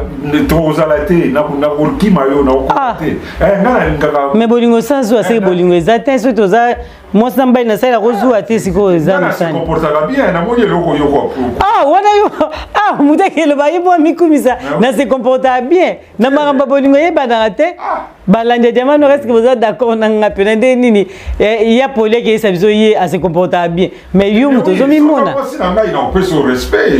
tokozala te nakokima yo nakokoka ah. te eh, nga nalingaka mais bolingo sans zuwa seke bolingo eza te soki toza mwasi na mobali nasalela kozuwa te sikoyo eza mosanikomportaka bien namoni eloko yoko ah wana yo ah moto akeloba ye mwa mikumisa na se comportaka bien na makambo ya bolingo eyebanaka te ah. balandi ya diamant noir eske boza d'accord na nga mpena nde nini eh, ya poli akeyesa biso ye ase comportaka bien mais yo moto ozomimona mwasi na ngai nakopesa yo respect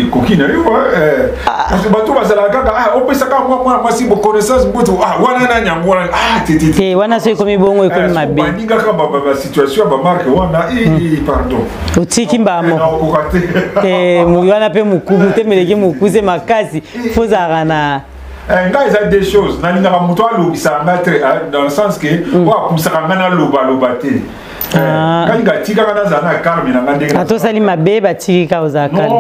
ekoki na yo eh. ah. parce que bato bazalaka kaka ah, opesaka mwa mwana mwasi connaissance mbutu wana nani yango wana te wana so ekomi bongo ekomi eh, mabe baningaka basituation ya bamarke wana hmm. pardon otiki mbala moko te wana mpe motema eleki mokuse makasi fozalaka na eh, ngai eza deux choses nalingaka moto alobisaka ngai très eh, dans le sens que hmm. oyo apusaka ngai nalobaloba te eh, ah. ngai ngatikaka nazala na calme na ngai ndenge atosali mabe batiki kaka ozala calme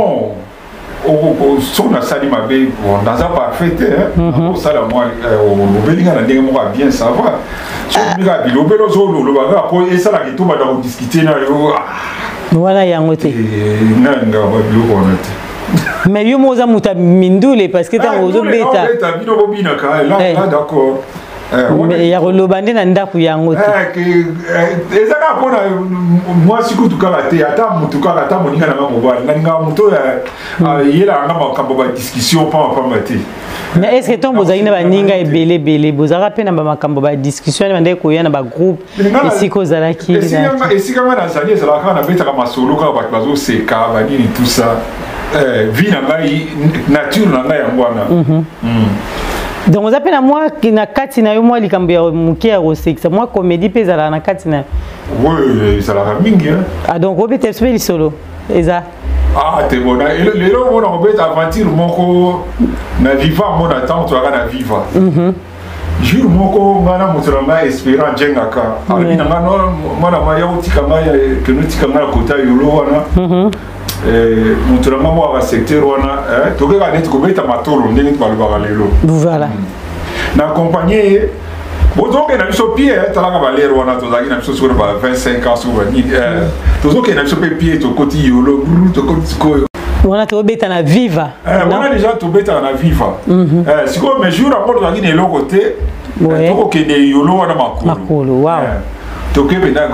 soki nasali mabe bon naza parfait te mhm. osala mwa olobeli nga na ndenge moko ya bien ça va soki kaka bilobeli ozoloba kaka po esalaka etobanda kodiscute na yo ah. wana yango te nalingaka babiloko wana te mais yo moko oza moto ya mindule parce que ntango ozobeta bino bobinaka là d'accord Eh, ya koloba nde na ndako yango te eh, eh, eza kaka mpona mwasi kutu kaka te ata motu kaka ata moninga na nga mobali nalingaka moto oyo ayelaka nga makambo badiscussion pamba pamba te mais est ce que ntango bozalaki na baninga ebele ebele bozalaka mpe na bamakambo badiscussion wana bandaki koya na bagroupe esika ozalaki esika nga nazali ezalaka kaka nabetaka masolo kaka bato bazoseka banini tout ça vie na ngai nature na ngai yango wana mhm. mm. donc oza mpe na mwa na kati na yo mwa likambo ya moke ya kosekisa mwa comédie mpe ezalaka na kati na yo oui ezalaka mingi ah donc obeta biso mpe lisolo eza ah te bona lelo omona kobeta aventure moko na viva mona ntango tozalaka na viva mhm. jour moko ngai na moto na ngai espérant jengaka alobi na ngai mwana mai ya kotika ngai kende otika ngai na kota yolo wana mhm. eh, moto na ngai moko aka secteur wana eh, tokeka neti kobeta matolo ndenge balobaka lelo voilà mm. na accompagne ye bozokende na biso pie eh, talaka balere wana tozalaki na biso sikoyo ba 25 ans sikoyo banini tozokende na biso mpe pie tokoti yolo tokoti sikoyo wana tobeta na viva eh, wana deja tobetaka na viva mhm. eh, sikoyo mais jour yango tozalaki na eloko te eh, tokokende yolo wana makolo makolo wow. Toke mpenza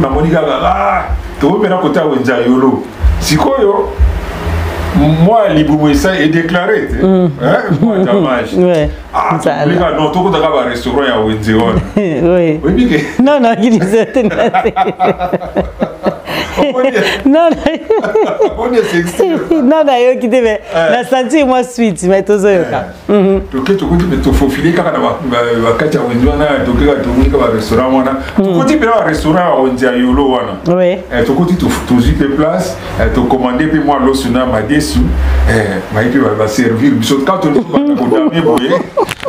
namoni kaka ah, tokoki mpena kota wenza yolo sikoyo. Mwa libumu esa edéclaré te, mwa damage. Ah, non, tokotaka barestaurant ya wenze wana. Oyebi ke non, non, kiliso te. Non, non, nayoki te, mais na sentir mwa suite, mais tozoyoka. Toke, tokoti mpe tofofile kaka na bakati ya wenze wana. Toke kaka, tomoni kaka barestaurant wana, tokoti mpe na barestaurant ya wenze ya Yolo wana. Tokoti, tozwi mpe place, tocommande mpe mwa loso na madesu. Baye mpe baservir biso. Kaka tolobanda kodame boye,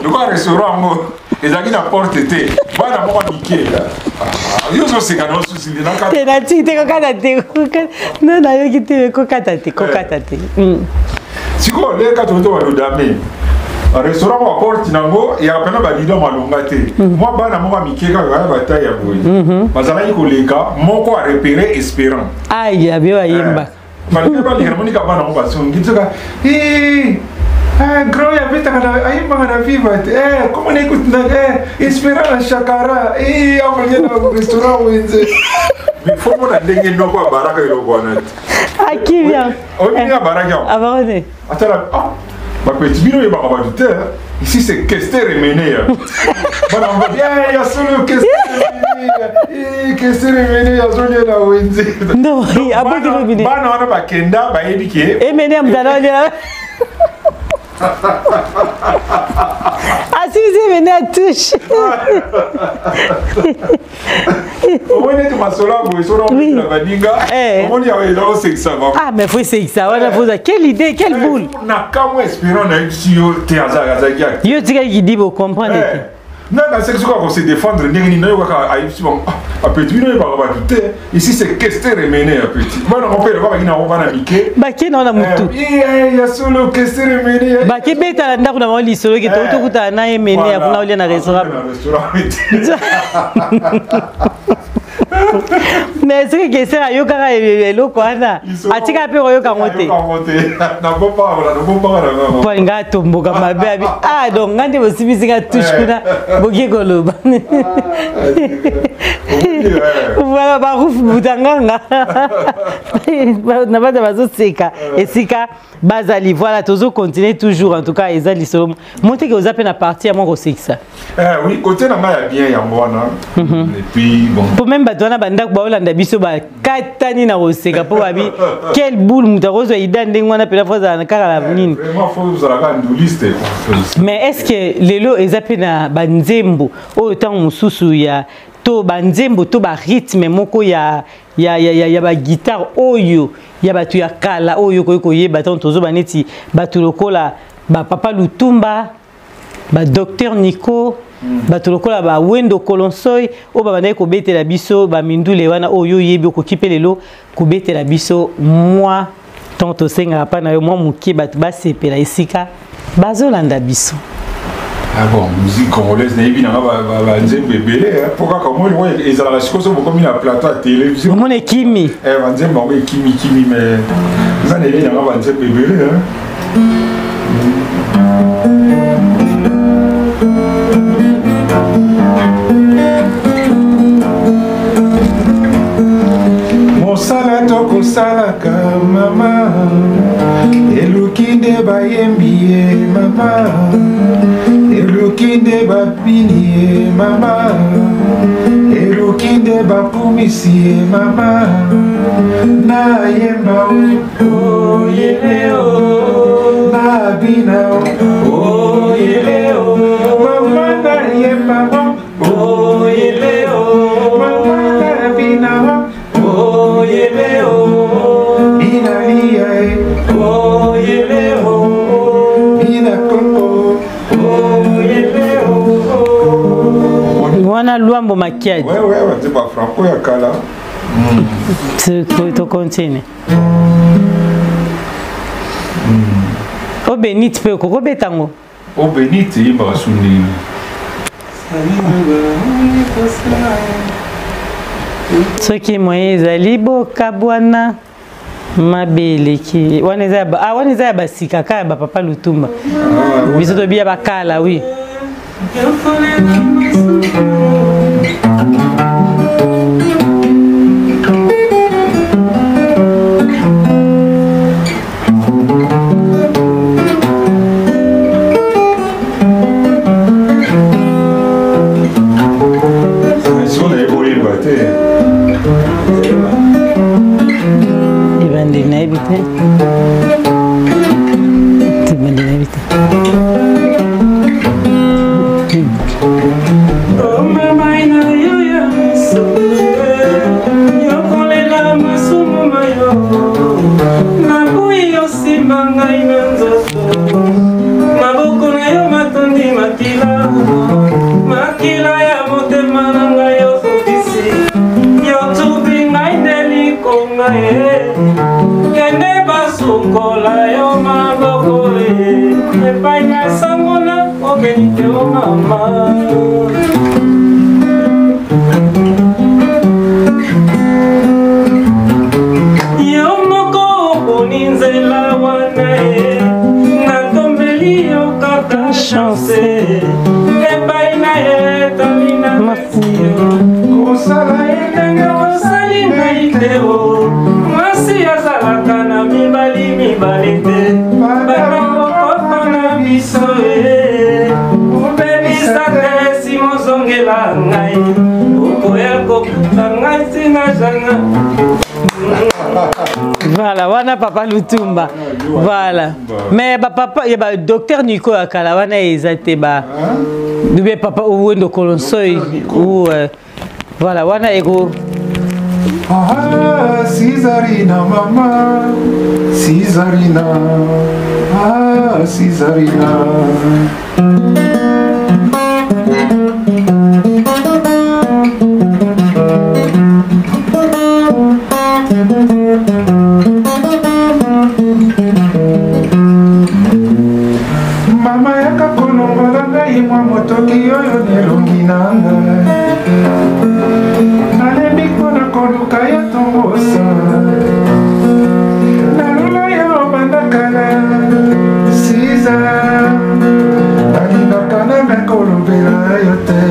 lokola restaurant yango ezalaki na porte te, bana moko mike, yo ozoseka na osusi. Te, natiki te, kokata te. No, nayoki te, kokata te, kokata te. Sikoyo leka toto balodame restaurant, moko porte nango ya pena balido malonga te. Mwa bana moko ya mike kaka ya bataille ya boye bazalaki koleka, moko arepere Espérant. Ai, abe bayemba. Baleka, baleka, namonika bana yango bazongi soka grand oyo abetaka, ayembaka na Viva te, koma na ekuti Espérant na Shakara akolia na restaurant wenze. Mais faut mona ndenge noko abaraka eloko wana te. Akivia. Oyebi abaraki yango. Abarone. Atala, ah, bapeti bino oyebaka bato te, ici c'est Kester Emene. Bana babi ya solo Kester Emene, Kester Emene azolia na wenze. Bana wana bakenda, bayebi ke Emene ya mutana olia asisi Emene atouche. Omoni ete masolo ya boye, soki na baninga, omoni yawo eza kosekisa bango. Ah, mais faut esekisa wana, foza quelle idée, quelle boule! Na kamwa, Espérant nayebisi yo te, azalaki. Yo tikaki kidi, bocomprendre te. Nanga seki soki akose défendre ndenge nini, nayo kaka ayebisi bango: apeti bino oyebaka bato te, ici c'est Kester Emene. Ya petit bana ngo mpe bakaki nango bana mike. Bake na wana mutu. Ya solo Kester Emene. Bake betala ndako na bango lisolo ke tokutana na Emene ya kuna olia na restaurant. Mais soki Kester ayokaka eloko wana, atikaka mpe koyoka yango te, po alinga atomboka mabe. Abi ah, donc nga nde bosibisi nga touche kuna, boki koloba. Voilà, barufu butanganga na bana bazoseka esika bazali. Voilà, tozocontinue toujours. En tout cas, eza lisolo moteke, oza mpe na partie ya moko kosekisa. Oui, côté na ngai ya bien yango wana. Et puis bon, po même bato wana bandako baolanda biso, bakatani na koseka mpo babi quelle boule! Moto akozwa ida ndenge wana mpena, faut azala kaka na nini. Vraiment, faut ozalaka nduliste. Mais est ce que lelo eza mpe na banzembo oyo ntango mosusu ya to banzembo to barythme moko ya baguitare oyo ya bato ya kala oyo okoki koyeba, ntango tozoba neti bato lokola bapapa Lutumba, badocteur Nico, bato lokola bawendo Kolonsoi oyo babandaki kobetela biso bamindule wana, oyo oyebi, okoki mpe lelo kobetela biso mwa ntango tosengaka mpa na yo mwa moke, bato basepela esika bazolanda biso? Ah bon, musique congolaise, nayebi nanga banzembo ebele, mpo kaka omoni oyo ezalaka sikoyo so bokomi na plateau ya télévision. Omoni ekimi. Banzembo yango ekimi kimi, mais nga nayebi nanga banzembo ebele. Mosala tokosalaka, mama, eluki nde bayembi ye, mama, eluki nde bapini ye, mama, eluki nde bakumisi ye, mama. Nayemba oyele o, nabina oyele o, mama, nayemba oyele o, mama, nabina oyele o, binalia e oyele o, bina kongo oyele o. Wana Lwambo Makiadi. Ouais, bafranco ya kala. Tocontinue. Obenite mpe okoki obeta yango. Obenite eyembaka su ndenge? Soki moyen ezali, bokabwana mabe eleki wana eza ya ah, wana eza ya basika kaka ya bapapa Lutumba. Biso tobi ya bakala, oui. Nabokeni te o mama. Yo moko oponi nzela wana e, natombeli yo kaka chance epai na ye tali na pesi yo kosala ye ndenge osali ngai te o. Mwasi azalaka na mibali mibale te, bana kokota na biso e, obebisa te sima ozongela ngai, okoya kokuta ngai ntina janga. Voilà, wana papa Lutumba. Voilà. Mais ba papa, ya ba docteur Nico ya kala wana eza te ba. Ou bien papa Owendo Kolonsoy ou voilà, wana eko. Ah, Cesarina, mama, Cesarina, ah, Cesarina. Mama yaka kolongola ngai mwa motoki oyo nelongi na ngai, nalembi mpona koluka yo tongosa, nalula yo banda kala. Siza, nalingaka nanga kolobela yo te,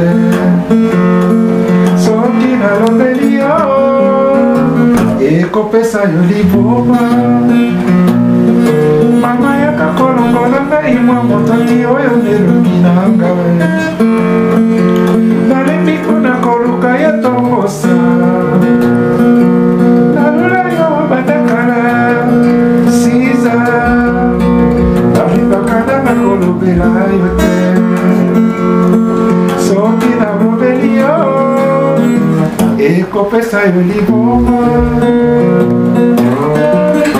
soki nalobeli yo ekopesa yo liboma. Mama yaka kolongola ngai mwa motoki oyo nelongi na ngai, nalembi kuna koluka yo tongosa, nalula yo banda kala. Siza, nalingaka nanga kolobela yo te, soki nalobeli yo ekopesa yo liboma.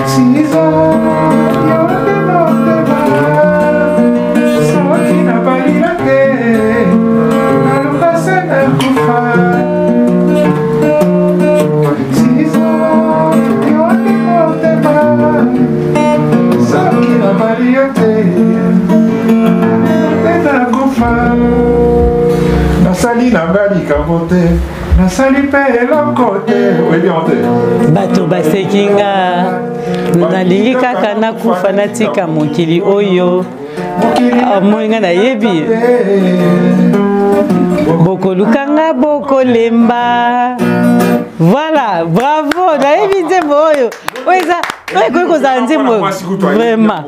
Siza, yo nde motema, soki nabali yo te naluka se nakufa. Siza, yo nde motema, soki nabali yo te te nakufa. Nasali na nga likambo te, nasali mpe eloko te, oyebi yango te. Bato baseki nga, nalingi kaka nakufa natika mokili oyo. Omoni nga nayebi bokoluka nga bokolemba. Voilà, bravo, nayebi nzembo oyo. Oyo eza, oyo ekoki kozala nzembo vraiment.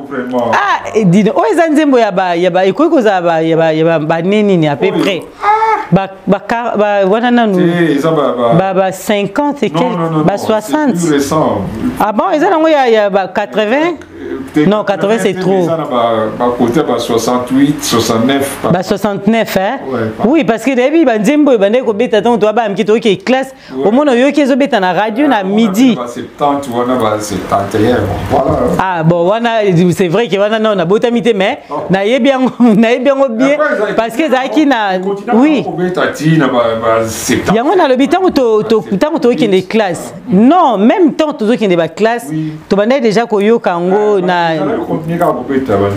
Ah, dino, oyo eza nzembo ya ba ya ba ekoki kozala ba ya ba ya ba ba nini à peu près. Ba ba ba wana nanu. Eza ba ba ba 50 et quelques, ba 60. Plus récent. Ah bon, eza nango ya ya ba 80? Non, 80 c'est trop. Eza na ba ba côté ba 68, 69. Ba 69 hein. Oui, parce que nayebi ba nzembo oyo bandaki kobeta ntango toya bana mike toyoki classe, omona oyoki ezobeta na radio na midi. Ba 70 wana ba 71, voilà. Ah bon, wana c'est vrai que wana non nabotami te, mais nayebi yango, nayebi yango bien parce que ezalaki na oui. Kobeta ti na ba ba 70. Yango nalobi ntango ntango tokende classe. Non, même temps tozokende ba classe, tobandaki déjà koyoka yango na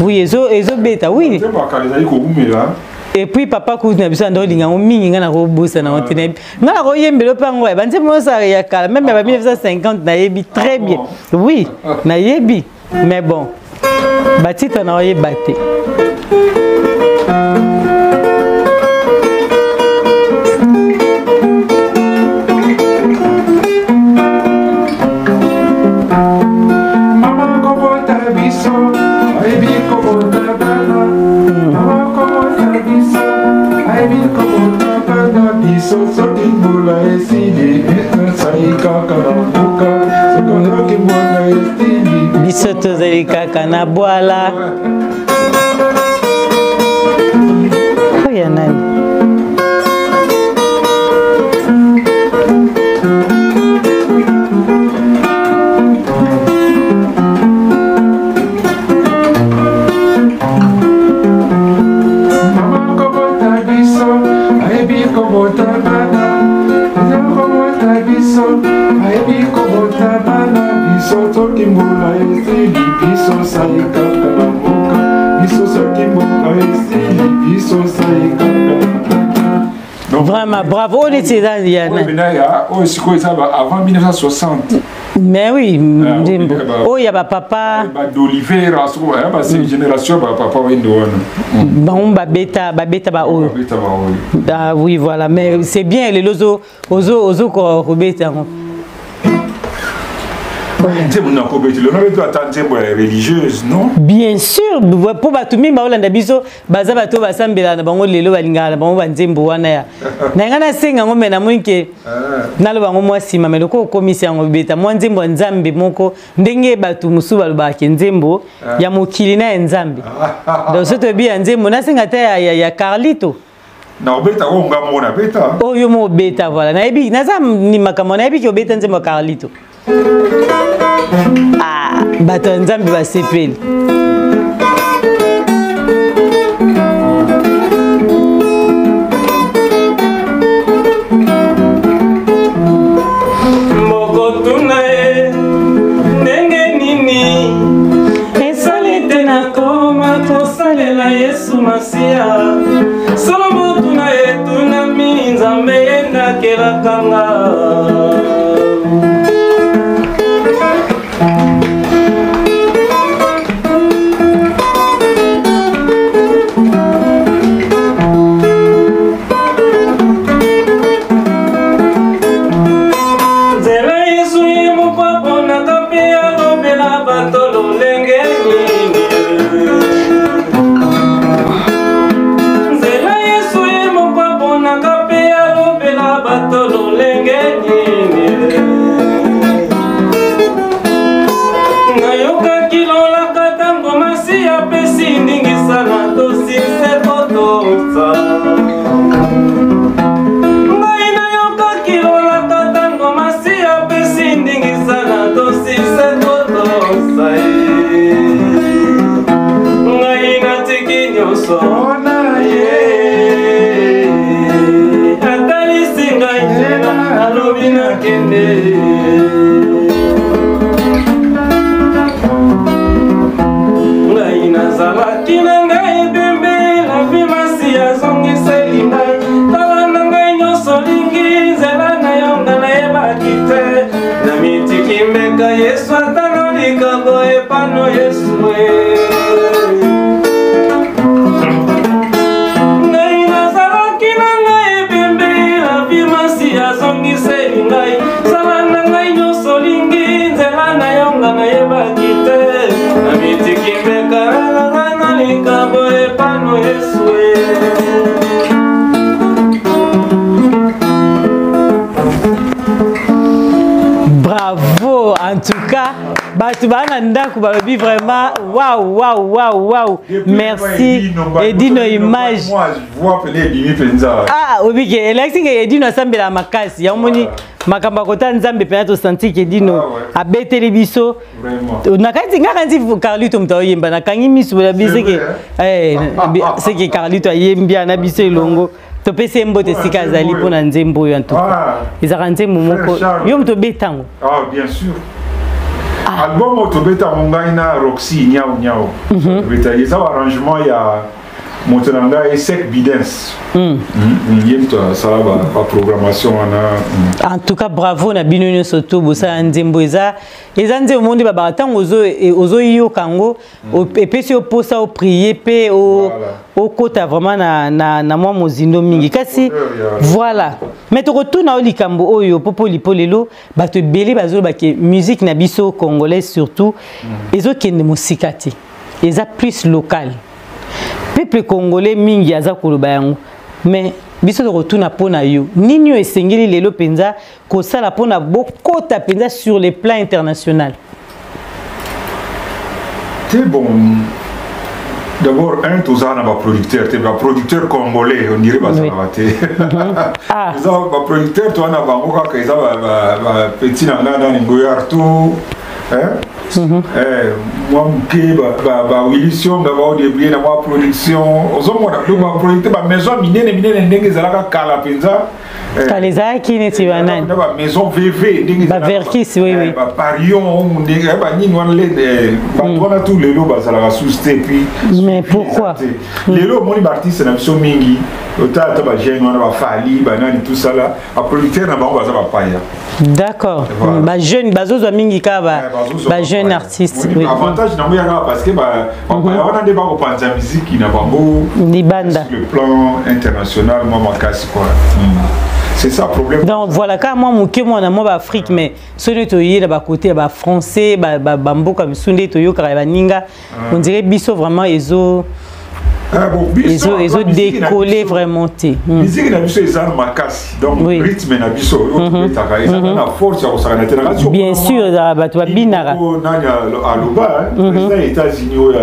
oui, ezo ezobeta, oui. Nzembo ya kala ezali kowumela. Et puis papa kutu na biso ando olinga yango mingi, nga nakobosana yango te, nayebi nga nakoyembela mpe yango ya banzembo nyonso ya kala, même ya ba 1950 nayebi très bien. Oui, nayebi, mais bon, batitre na oyeba te. Mama kobota biso ayebi kobota bana, mama kobota biso ayebi kobota bana biso, soki mbula esili esali kaka na mboka, soki mbula esili biso tozali kaka na bwala. Oyo nani? Mama kobota biso ayebi kobota bana, mama kobota biso ayebi kobota bana biso, soki mbula esili biso sali kaka na mboka, Biso sai kaka. Donc, vraiment bravo oyo neti eza ya oyo sikoyo eza avant 1960. Mais oui, nzembo oyo ya bapapa badolivera soko base génération ya bapapa wendo wana. Bango babeta babeta baoyo. Ah oui, voilà, mais c'est bien lelo ozo ozo kobeta yango. Nzembo nakobetela, nabeti ata nzembo ya religieuse, non? Bien sûr, mpo bato mingi baolanda biso baza bato oyo basambelaka na bango lelo, balingaka na bango banzembo wana ya na ngai. Nasenga yango, me namoni ke naloba yango mwa nsima, me lokola okomisi yango, beta mwa nzembo ya Nzambe moko, ndenge bato mosusu balobaka ke nzembo ya mokili na ya Nzambe. Donc so toyebi ya nzembo, nasenga te ya Carlito. Nakobeta oyo nga moko nabeta. Oyo mo obeta, voilà, nayebi naza ni makambo, nayebi ke obeta nzembo ya Carlito. Ah, bato ya Nzambe basepeli. Bokotuna ye ndenge nini esali te nakoma kosalela Yesu Masiya. Solo motuna etunami, Nzambe ye ndakelaka nga. Nzela Yesu ye moko aponaka mpe alobela bato lolenge nini. Nzela Yesu ye moko aponaka mpe alobela bato lolenge nini. Nayokaki lolaka ntango Masi apesi ndingisa na tosise kotosa ngai. Nayokaki lolaka ntango Masi apesi ndingisa na tosise kotosa ye. Ngai natiki nyonso na ye, atalisi ngai nzela, alobi nakende. Ngai nazalaki na ngai ebembe lavi, Masi azongiseli ngai. Tala na ngai nyonso lingi nzela na yo, nga nayebaki te. Na mitiki mbeka, Yesu atanga likambo epano Yesu e. Ngai nazalaki na ngai ebembe lavi, Masi azongiseli ngai. Sala na ngai nyonso lingi nzela na yo, nga nayebaki te. Na mitiki mbeka nanga na likambo epano Yesu e. Bravo, en tout cas bato baa na ndako balobi vraiment waw waw waw waw. Merci Edino Image. Ah, obike elakisi ke Edino asambelaka makasi yango. Moni makambo ya kota Nzambe mpena tosanti ke Edino abeteli biso nakati. Nga kanti Carlito moto aoyemba, nakangi miso bola bi seke Carlito ayembi na biso elongo. Topesi ye mbote esika azali mpo na nzembo oyo. Antuka ezalaka nzembo moko yo moto obetango. Ah, bien sûr. Album oyo tobetango ngai na Roxy Nyau Nyau, tobeta eza arrangement ya moto na ngai Sek Bidens. Ye moto asala baprogrammation wana. En tout cas bravo na bino nyonso to bosala nzembo. Eza nzembo moko nde babaka ntango ozoyoka yango, epesi yo mposa oprier mpe okota vraiment na mwa mozindo mingi. Kasi voilà, mais tokotuna yo likambo oyo popolipo. Lelo bato ebele bazoloba ke musique na biso congolaise surtout ezokende mosika te, eza plus local. Peuple congolais mingi aza koloba yango, mais biso tokotuna mpo na yo nini oyo esengeli lelo mpenza kosala mpona bokota mpenza sur le plan international? Te, bon, d'abord un, tozala na baproducteur te, baproducteur congolais on dirait bazalaka te. Eza baproducteur toza na bango kaka eza bapetit na ngai nani, Ngoyo Arto. Eh, mwa moke bawili sionga baodebrie na mwa production, ozomona. Donc baproducteur, bamaison minene minene ndenge ezalaka kala mpenza. Eh, kala ezalaki neti banani? Na bamaison VV ndenge baverkis, oui oui. Baparion ndenge banini wana, bato wana tout lelo bazalaka susu te. Puis mais pourquoi? Lelo omoni baartiste na biso mingi, ota ata bajeune wana, bafali, banani, tout ça là, baproducteur na bango baza bapaya. D'accord. Bajeune bazozwa mingi kaka bajeune artiste. Oui. Avantage nango yaka parce que bapaya wana nde bakopanza miziki na bango libanda sur le plan international mwa makasi quoi. C'est ça problème. Donc voilà, kaka mwa moke mwana mwa baafrique, mais soki toye na bakote ya bafrançais, bamboka misusu nde toyokaka ya baninga, on dirait biso vraiment ezo ezo décoller vraiment te. Musique na biso eza na makasi, donc rythme na biso oyo tobetaka ezaka na force ya kosakana te na kati. Bien sûr, ezalaka bato babinaka. Nani aloba, président ya États-Unis oyo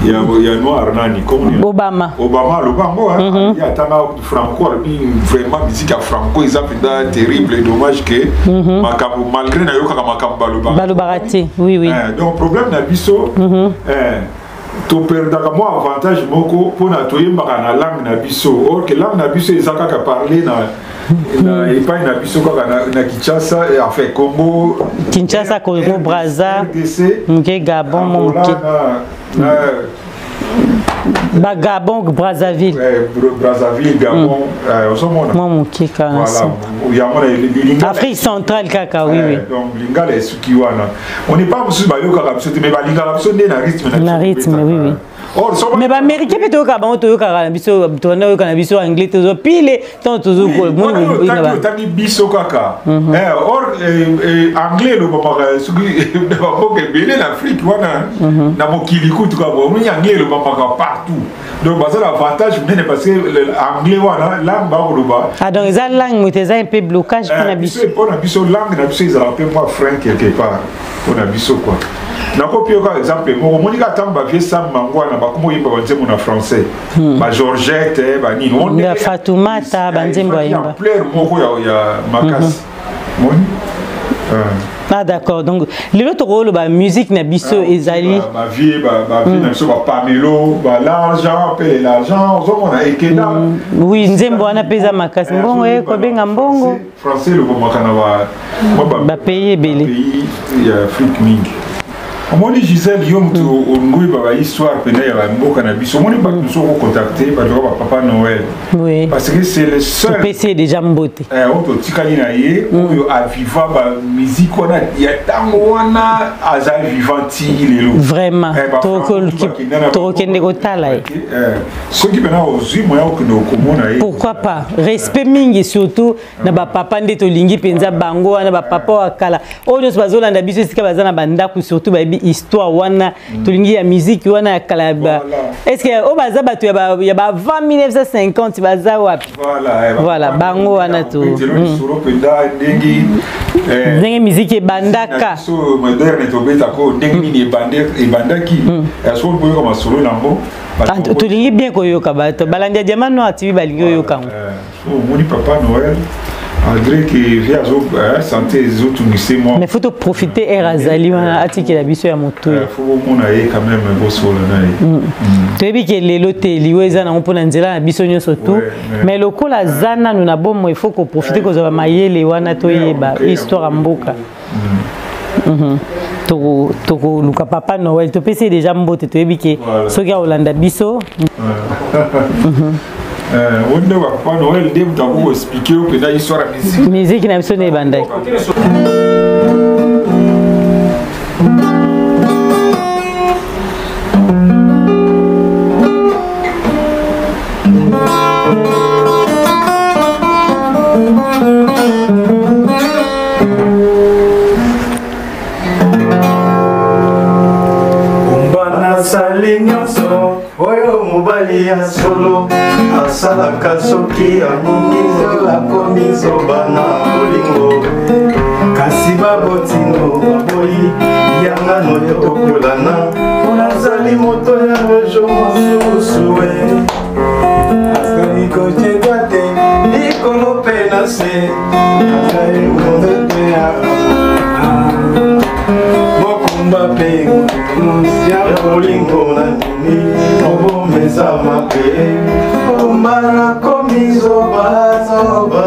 ya noir, nani? Obama. Obama aloba yango, ye atanga Franco, alobi vraiment musique ya Franco eza mpenza terrible, dommage que makambo, malgré nayokaka makambo balobaka. Balobaka te, oui. Donc problème na biso, toperdaka mwa avantage moko mpona toyembaka na langue na biso, or que langue na biso eza kaka parle na epai na biso kaka na Kinshasa, enfin Congo. Kinshasa, Congo Braza, moke Gabon, moke bagabon, Brazzaville. Brazzaville, Gabon, ozomona. Mwa moke kaka Afrique centrale kaka, oui. Donc lingala esuki wana. On n'est pas mosusu bayokaka biso te, mais balingaka biso nde na rythme. Na rythme, oui. Mais baaméricain mpe toyokaka bango, toyokaka na biso, tona yoka na biso anglais, tozo pile ntango tozotangi biso kaka. Or anglais elobamaka soki na bamboka ebele na Afrique wana, na mokili kutu kaka omoni anglais elobamaka partout. Donc baza na avantage monene parce que anglais wana langue bakoloba. Ah, donc eza langue moto eza un peu blocage mpona biso. Mpona biso, langue na biso ezalaka mpe mwa frein quelque part mpona biso quoi. Nakopi yoka exemple moko, omoni kaka ntango bavieux Sam Mangwana bakoma oyemba banzembo na français, bageorgette, banini. Ya Fatoumata, banzembo ayemba. Ampleur moko ya makasi moni. Ah d'accord, donc lelo tokoloba musique na biso ezali bavieux na biso, bapamelo, balargent mpe l'argent, ozomona ekenda. Oui, nzembo wana mpe eza makasi, mbongo ye kobenga mbongo. Français elobamaka na bapays ebele. Ya Afrique mingi. Omoni Gisele, yo moto olingi oyeba bahistoire mpena ya bamboka na biso, omoni bato mosusu okocontacte bato kaka bapapa Noël. Parce que c'est le seul. Topesi ye déjà mbote. Oyo totikali na ye, oyo aviva bamusique wana ya ntango wana, aza vivant ti lelo. Vraiment, tokokende kotala ye. Soki mpena ozwi moya okende okomona ye. Pourquoi pas, respect mingi surtout na bapapa nde tolingi mpenza bango wana, bapapa wa kala oyo nyonso bazolanda biso esika baza na bandako, surtout bayebi histoire wana tolingi ya musique wana ya kala. Est ce que oyo baza bato ya ba avant 1950 baza wapi? Voilà, bango wana to ndenge musique ebandaka. Moderne tobetako ndenge nini ebandaki, soki boyoka masolo nango. Tolingi bien koyoka, bato balandi ya Diamant Noir TV balingi oyoka yango. Omoni papa Noël, malgré que vie azo santé ezotungise mwa. Mais faut toprofiter ere azali wana, atikela biso ya motoyi. Faut bomona ye quand même, bosola na ye. Toyebi ke lelo te, liwa eza nango mpona nzela na biso nyonso tu, mais lokola aza nanu na bomoi, il faut koprofiter kozwa bamayele wana, toyeba histoire ya mboka. Tokoluka papa Noël, topesi ye déjà mbote, toyebi ke soki akolanda biso. Wonde papa Noël nde moto akoki koexpliquer yo mpenza histoire ya musique. Musique na biso nde ebandaki. Nasali nyonso oyo mobali ya solo asalaka, soki alingi akomi zoba na bolingo, kasi babotino baboyi yangano yo tokolana, nazali moto ya rejo mosusu e azali kotyeka te likolo mpe na se, azali mondo te mokumba. Omba nakomi zobazoba.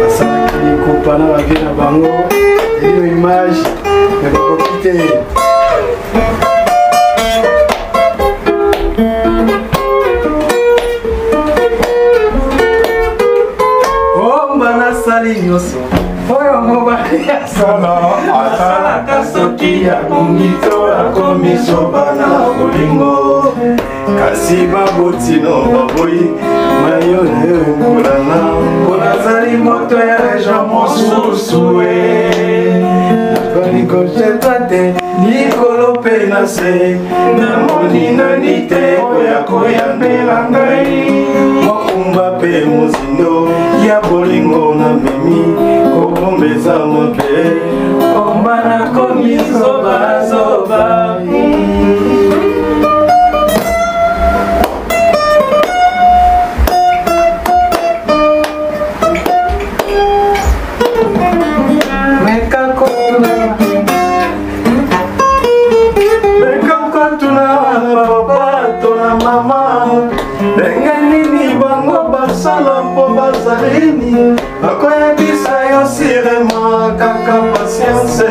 Basalaki likupa na bavie na bango elino image me bakoki te. Omba nasali nyonso oyo mobali asala asalaka soki abongi to akomi zoba na bolingo kasi babotino baboyi mayo na yo ekolana mpo nazali moto ya region mosusu e nabali kojeta te likolo mpe na se namoni nani te oya koyambela ngai mokumba mpe mozindo ya bolingo namemi kobombeza mabe omba nakomi zobazoba. Meka kotuna, meka kotuna na papa to na mama ndenge nini bango basala mpo bazalini bakoyebisa yo sirema kaka patience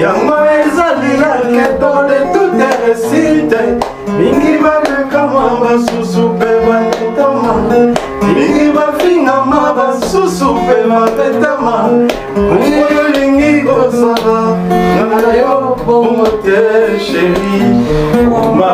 yango ezali la keto de toute réussite mingi babekama basusu mpe babetama mingi bafingama basusu mpe babetama oyo olingi kozala na yo bongo te sheri oma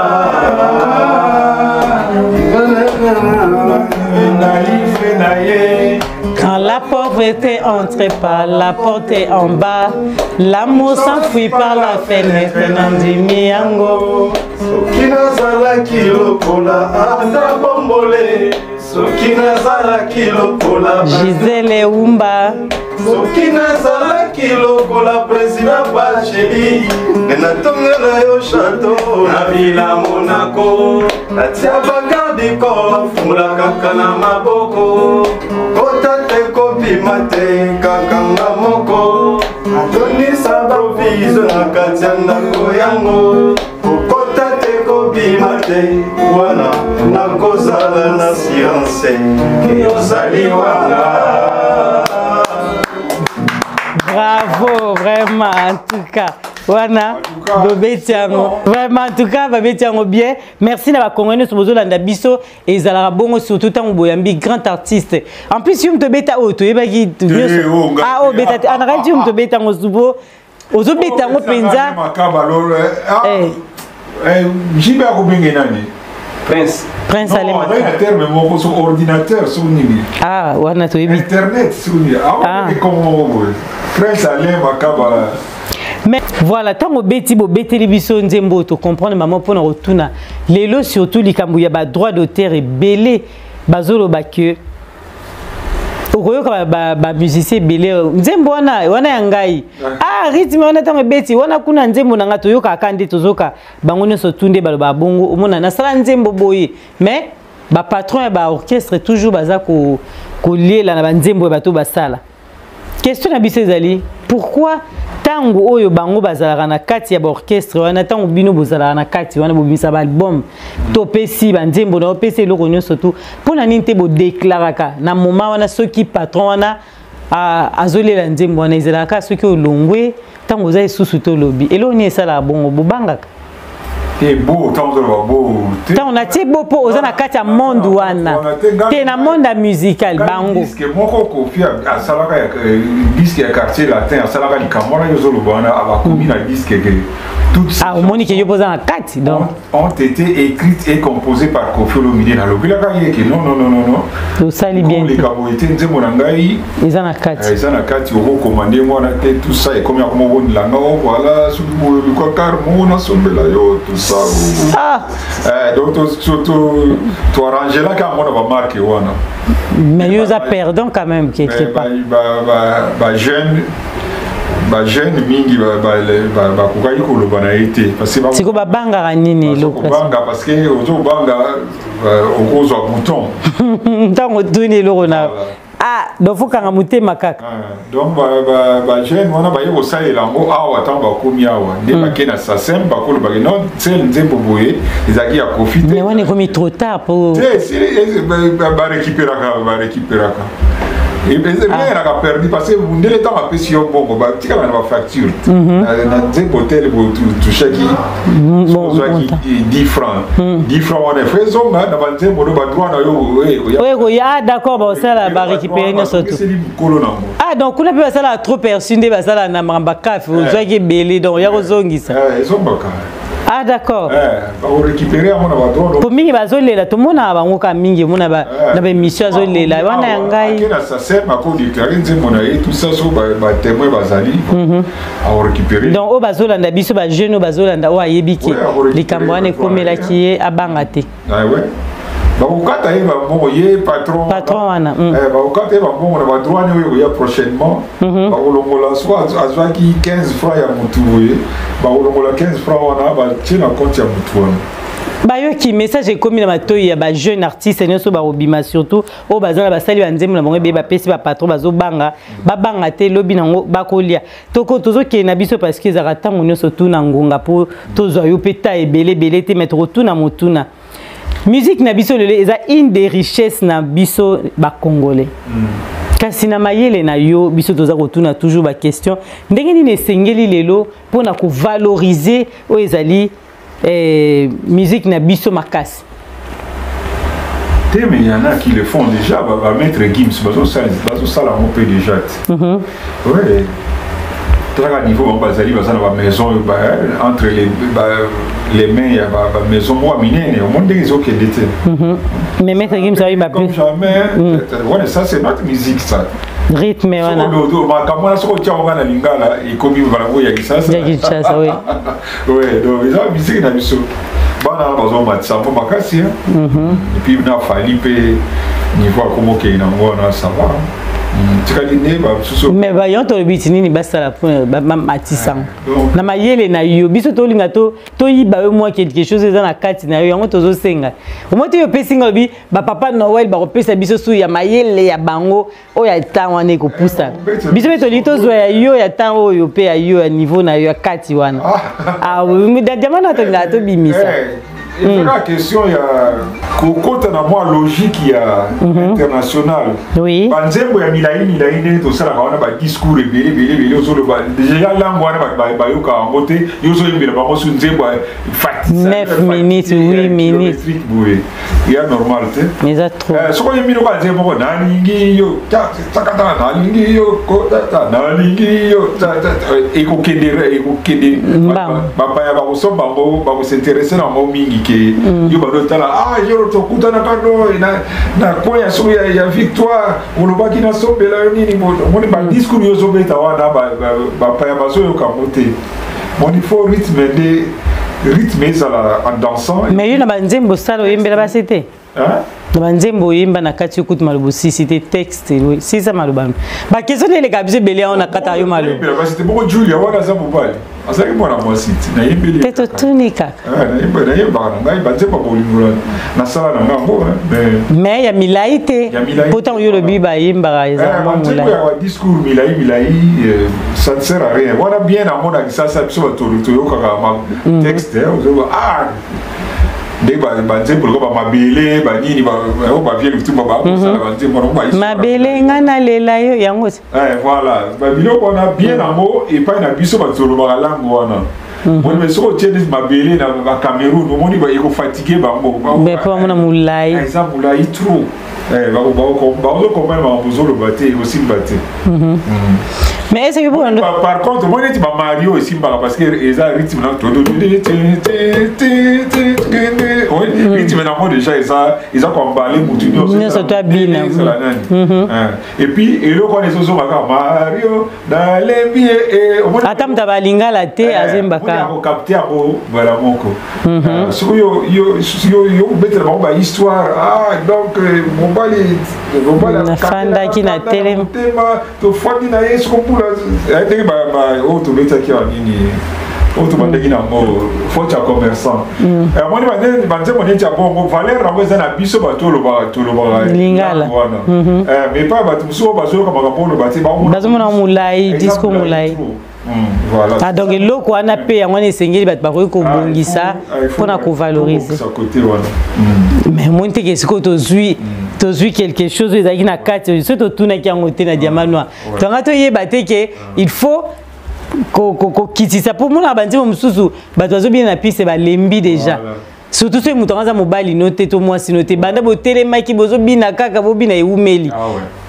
nalife na ye. Quand la pauvreté entre par la porte en bas, l'amour s'enfuit par la fenêtre, nandimi yango. Soki nazalaki lokola ata bombole, soki nazalaki lokola Gisèle Wumba, soki nazalaki lokola président Bacheli, nde natongela yo chateau na villa Monaco, natia bagarde corps bafungola kaka na maboko, kota te kobima te kaka nga moko, natondisa provision na kati ya ndako yango, kokota te kobima te wana nakozala na science ke ozali wana. Bravo, vraiment, en tout cas. Wana, bobeti yango. Vraiment, en tout cas, babeti yango bien. Merci na ba Congolais nyonso bozolanda biso ezalaka bongo surtout ntango boyambi grand artiste. En plus, yo moto obeta oyo toyebaki nyonso. Ah, oyo obeta te. Ah, nakati yo moto obeta yango zubo. Ozobeta yango mpenza. Makaba lolo. JB akobenge nani? Prince. Prince Non, Alema. azali na terme moko so ordinateur so nini? Ah, wana toyebi. Internet so nini? Ah. Ah, kombo moko boye. Prince Alain Makaba. Mais voilà, ntango obeti bobeteli biso nzembo oyo tocomprendre mama mpona kotuna lelo surtout likambo ya badroit d'auteur ebele bazoloba ke okoyoka bamusicien ebele nzembo wana wana ya ngai, ah, rythme wana ntango ebeti wana kuna nzembo na ngai toyokaka kaka nde tozoka bango nyonso tu nde baloba bongo omona nasala nzembo boye, mais bapatron ya baorchestre toujours baza koliela na banzembo ya bato basala. Question na biso ezali pourquoi ntango oyo bango bazalaka na kati ya baorchestre wana, ntango bino bozalaka na kati wana bobimisa baalbum topesi banzembo na opesi eloko nyonso tu, mpo na nini te bodeklaraka na moment wana soki patron wana azolela nzembo wana? Ezalaka soki olongwe ntango oza lisusu tolobi eloko nini esalaka bongo bobangaka? Te, bo ntango ozoloba bo te. Ntango natie bo mpo oza na kati ya monde wana te, na monde ya musical bango. Disque moko Kofi asalaka ya disque ya Quartier Latin, asalaka likambo wana yo ozoloba wana, abakomi na disque ke toutes ces Ah, omoni ke yo mpo oza na kati donc ont été écrites et composées par Koffi Olomide. Nalobelaka ye ke non, non, non, non, non, osali bien te. Koleka boye te, nzembo na ngai eza na kati. Eza na kati, okokomande mwana te. Tout ça ekomi akoma obondelanga o voilà, soki boye luka car moko nasombela yo, tout ça. Ah. Donc toarrangelaka yango na bamarke wana. Mais yo oza perdant quand même quelque part. Bajeune, bajeune mingi bakokaki koloba na ye te parce que siko babangaka nini eloko? Kobanga parce que ozobanga okozwa bouton. Ntango otuni eloko na Voilà. Ah, donc faut kanga motema kaka. Ah, donc ba jeune wana baye kosalela yango awa ntango bakomi awa nde hmm. bake na sasem bakolobake non sel nzembo boye ezalaki ya kofi te mais wana ekomi trop tard po te esili barekiperaka barekiperaka ezalaka ah. perdu parce que mundele ntango apesi yo mbongo batikala na bafacture mhm. na nzembo tele touchaki ozwaki 10 francs 10 hmm. francs wana efo ezonga na banzembo no badroit na yo oyo ekoya ah d'accord basala barécupéré nyonso tu ah donc kuna mpe basala trop perçu nde basala na makambo ya kafe eh. ozwaki ebele donc ya kozongisa eh, ezongaka ah d'accord eh, bakorécupéré yango na badroit po mingi bazolela tomonaka bango kaka mingi omona na baémission azolela wana ya ngai na sasem akodeklare nzembo na ye tout ça so batémoin bazali mhm. akorécupéré donc oyo bazolanda biso bajeune oyo bazolanda oyo ayebi ke likambo wana ekomelaki ye abanga te ah, bakokata ye bambongo ye patron patron wana mm. eh, bakokata ye bambongo na badroit ne oyo ekoya prochainement mm-hmm. bakolongola soki azwaki 15 franc ya motu boye bakolongola 15 franc wana batie na compte ya motu wana bayoki message ekomi na matoi ya bajeune artiste nyonso bakobima surtout oyo baza na basali banzembo na bango ebeye bapesi bapatron bazobanga babanga te lobi nango bakolia toko tozokende na biso parce que ezalaka ntango nyonso tuna ngonga mpo tozwa yo mpe ta ebele ebele te mais tokotuna motuna musique na biso lelo eza une des richesses na biso bacongolais mm. kasi na mayele na yo biso toza kotuna toujours baquestion ndenge nini esengeli lelo mpo na kovaloriser oyo ezali eh, musique na biso makasi te mais il y en a qui le font déjà ba, ba maître Gims bazosala yango mpe déjà te mm -hmm. ouais talaka niveau bango bazali baza na bamaison ba, entre les, ba, les mains ya bamaison moko ya minene omoni ndenge ezokende te mais maître Gims ayimba comme jamais mm. wana ça c'est notre musique ça rythme wana makambo wana soki otia yango na lingala ekomi balango ya kisasa ya kinshasa oui oui donc eza musique na biso bana wana bazomatisa yango makasi mhm. et puis na fali mpe niveau akomokei nango wana ça va mm, tikali nde bamosusu mais bayon tolobi ti nini basala mpo bamatisa yango na mayele na yo biso tolinga toyiba yo mwa quelque chose eza na kati na yo yango tozosenga omoi te yo opesi nga olobi bapapa noel bakopesa biso su ya mayele ya bango oyo ya temps wana ekopusana biso mpe tolingi tozwa ya yo ya temps oyo mpe ya yo ya niveau na yo ya kati wana ah, ah, diamant na tolingaka tobimisa eh, ezaka hmm. question ya kokota na mwa logique ya mhm. international banzembo ya milai milai ndenge tosalaka wana badiscours ebele ebele ebele ozoloba deja langue wana bayokaka yango te yo ozoyembela bango su nzembo 9 minutes 8 minutes boye ya normal te mais eza trop eh, soki oyembi lokola nzembo moko nalingi yo takataka nalingi yo kotata nalingi yo ekokende ekokende bapaya bakosomba yango bakosinterese na yango mingi ke mm. yo bando otala ah yo tokutanaka no na coin ya soki ya victoire olobaki nasombela yo nini omoni badiscours yo ozobeta wana bapaya bazoyoka yango te Bon, il faut rythme nde rythme ezala en dansant. Mais yo na banzembo osala oyembela basi te? Hein? Na banzembo oyemba na kati okutu maloba osisi te texte sisa maloba. Ba question nde eleka biso ebele yango na kata yo maloba. Oyembela basi te boko Julia wana aza mobali. Azalaki mwana mwasi te nayembeli. Te totuni kaka. Ah, nayembaka na ngai banzembo ya bolingo nasala na ngai yango mais ya milai te pourtant yo olobi bayembaka ezala mwa molai ya discours milai milai euh, ça ne sert à rien wana bien yango na kisasa biso bato toyokaka ma mhm. texte ozoba ah nde banzembo lokola bamabele banini oyo bavie lutumba bakosala mhm. banzembo wana mabele ngai nalela yo yango eh, voilà babiloko wana bien yango epai na biso bato tolobaka langue wana mhm. moni mais soki otie neti mabele na bacameroun omoni ekofatigue bango mpo bamona molai ah, eza molai trop eh, bazokomprendre makambo ozoloba te ekosimba te mhm. Mhm. mais est-ce que par contre omoni neti bamario esimbaka parce que eza rythme na rythme nango déjà eza koambale motu nyonso to abina ezala nani eh. et puis eloko wana ezozonga kaka mario nalembi ye eh, ata moto abalingala te eh, azembaka akokapte yango mbala moko mhm. eh, soki yo kobetela bango bahistoire ah donc mobali mobali nafandaki na telema tofandi na ye soko mbula ndenge oyo tobetaki awa nini Oyo tobandaki nango faute ya commerçant. Omoni banzembo neti ya bongo, valeur yango eza na biso bato olobaka, tolobaka lingala wana. Mais pa bato mosusu oyo bazoyoka makambo oloba te. Bazomona molai, discours molai. Voilà. Ah, donc eloko wana mpe yango wana esengeli bato bakoki kobongisa mpona kovaloriser. Mais omoni teke sikoyo tozwi quelque chose oyo ezalaki na kati, soki totunaki yango te na Diamant Noir, tonga toyeba te ke il faut kokitisa, mpo mona banzembo mosusu bato bazobina na piste, balembi déjà, surtout soki moto yango aza mobali no te to mwasi no te, banda botelemaki bozobina kaka, bobina ewumeli.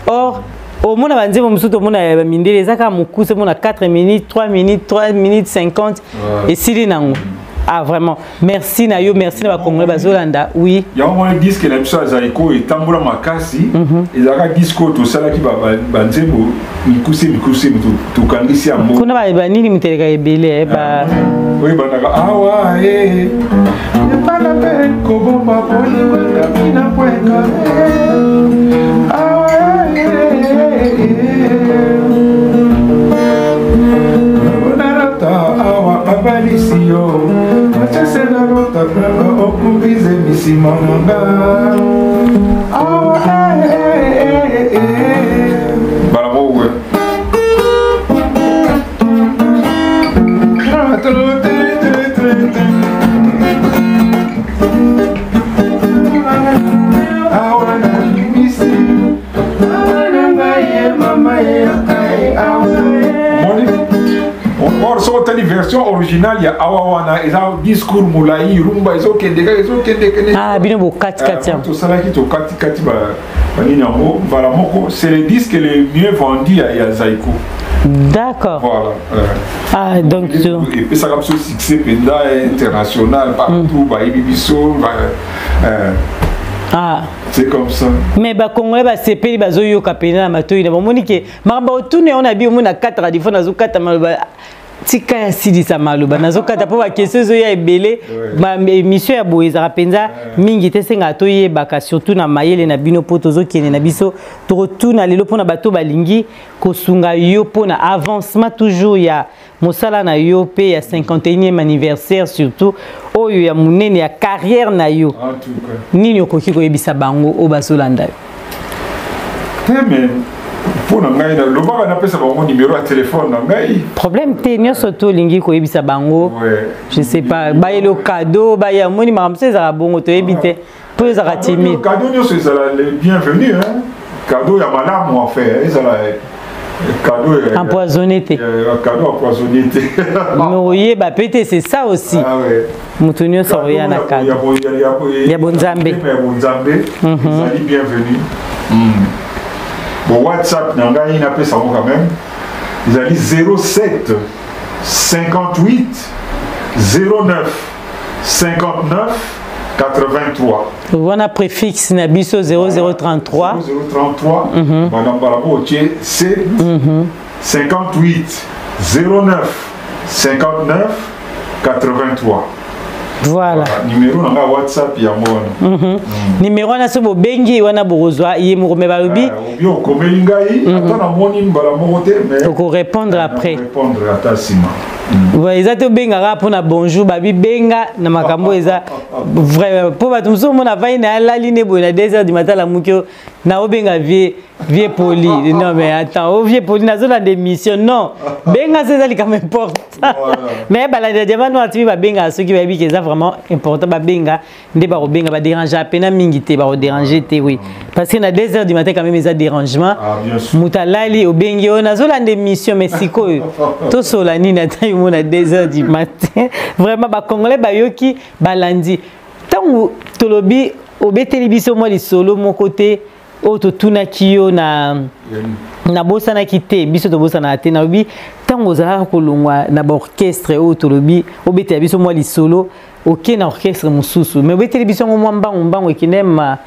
Or omona banzembo mosusu, tomona ya bamindele, eza kaka mokuse, omona 4 minutes, 3 minutes, 3 minutes 50, esili nango. Ah, vraiment, merci na yo, merci na bacongolais bazolanda, oui. Yango mwana disque na biso ya Zaiko etambola makasi, ezalaka disque oyo tosalaki banzembo mikuse mikuse, tokangisi yango. Kuna banini moteleka ebele ba Oyo ebandaka awa e epana mpe kobomba bolingo ekami na pwenga awa onarata awa babalisi yo matese narota okumbize misima nanga awa bala moko. Awa nabimisi awa na ngai ye mama yeyokai awa. Or soki otali version originale ya awa wana, eza discours molai, rumba ezokende kaka, ezokende kende. Ah, bino bokatikati yango. Tosalaki, tokatikati banini yango mbala moko. C'est le disque le mieux vendu ya Zaiko. D'accord. Voilà. Ah, donc epesaka biso succès mpenza international partout, bayebi biso. Ah. C'est comme ça. Mais bacongolais basepeli, bazoyoka mpenza na matoi na bamoni ke makambo otuna yango na bi omoni na 4 difo nazokata maloba, tika ya silisa maloba, nazokata mpo baquestion ezoya ebele. Baémission ya boye ezalaka mpenza mingi te, esengaka toyebaka surtout na mayele na bino, mpo tozokende na biso. Tokotuna lelo mpona bato balingi kosunga yo mpona avancement toujours ya mosala na yo mpe ya 51e anniversaire, surtout oyo ya monene ya carrière na yo. Nini okoki koyebisa bango oyo bazolanda yo? Te, mais mpo na ngai lobaka napesa bango numéro ya telefone na ngai. Problème te, nyonso to olingi koyebisa bango, je sais pas, bayeli cadeau, baya omoni makambo mosusu ezalaka bongo, toyebi te mpo ezalaka timide. Cadeau nyonso ezala le bienvenu, hein? Cadeau ya malamu, en fait ezala cadeau empoisonné te. Cadeau empoisonné te. Mais oyeba pe te, c'est ça aussi. Ah ouais. Moto nyonso oya na cadeau ya bonzambe. Ya bonzambe ezali bienvenu. Bon, WhatsApp na ngai napesa yango quand même, ezali 07 58 09 59 83. Wana préfixe na biso 0033. 0033, bana mbala moko otie 7 58 09 59 83. Voilà. Numéro na nga WhatsApp yango wana. Numéro wana, so bobengi wana, bokozwa ye moko me balobi. Obi okomeli ngai, ata namoni mbala moko te, mais okorépondre après. Répondre ata nsima. Eza te obengaka mpona bonjour, babi benga na makambo eza vrai, mpo bato mosusu omona avai na alali ne boye na 2 heures du matin, alamuki na obenga vieux Poli. Non mais attends, o vieux Poli, nazolanda émission. Non, benga so eza likambo important. Mais balandi Diamant Noir TV babengaka soki bayebi ke eza vraiment important, babenga nde bakobenga, badérange apena mingi te, bakodérange te, oui, parce que na 2 heures du matin quand même eza dérangement. Moto alali, obengi oyo nazolanda émission, mais sikoyo tosola nini ata yo na 2 heures du matin? Vraiment, bacongolais bayoki, balandi. Ntango tolobi, obeteli biso mwa lisolo moko te oyo totunaki yo na nabosanaki te, biso tobosanaka te. Nalobi ntango ozalaka kolongwa na baorchestre oyo tolobi, obetela biso mwa lisolo, oke na orchestre mosusu, mais obeteli biso yango mwa mbangu mbangu, ekende ma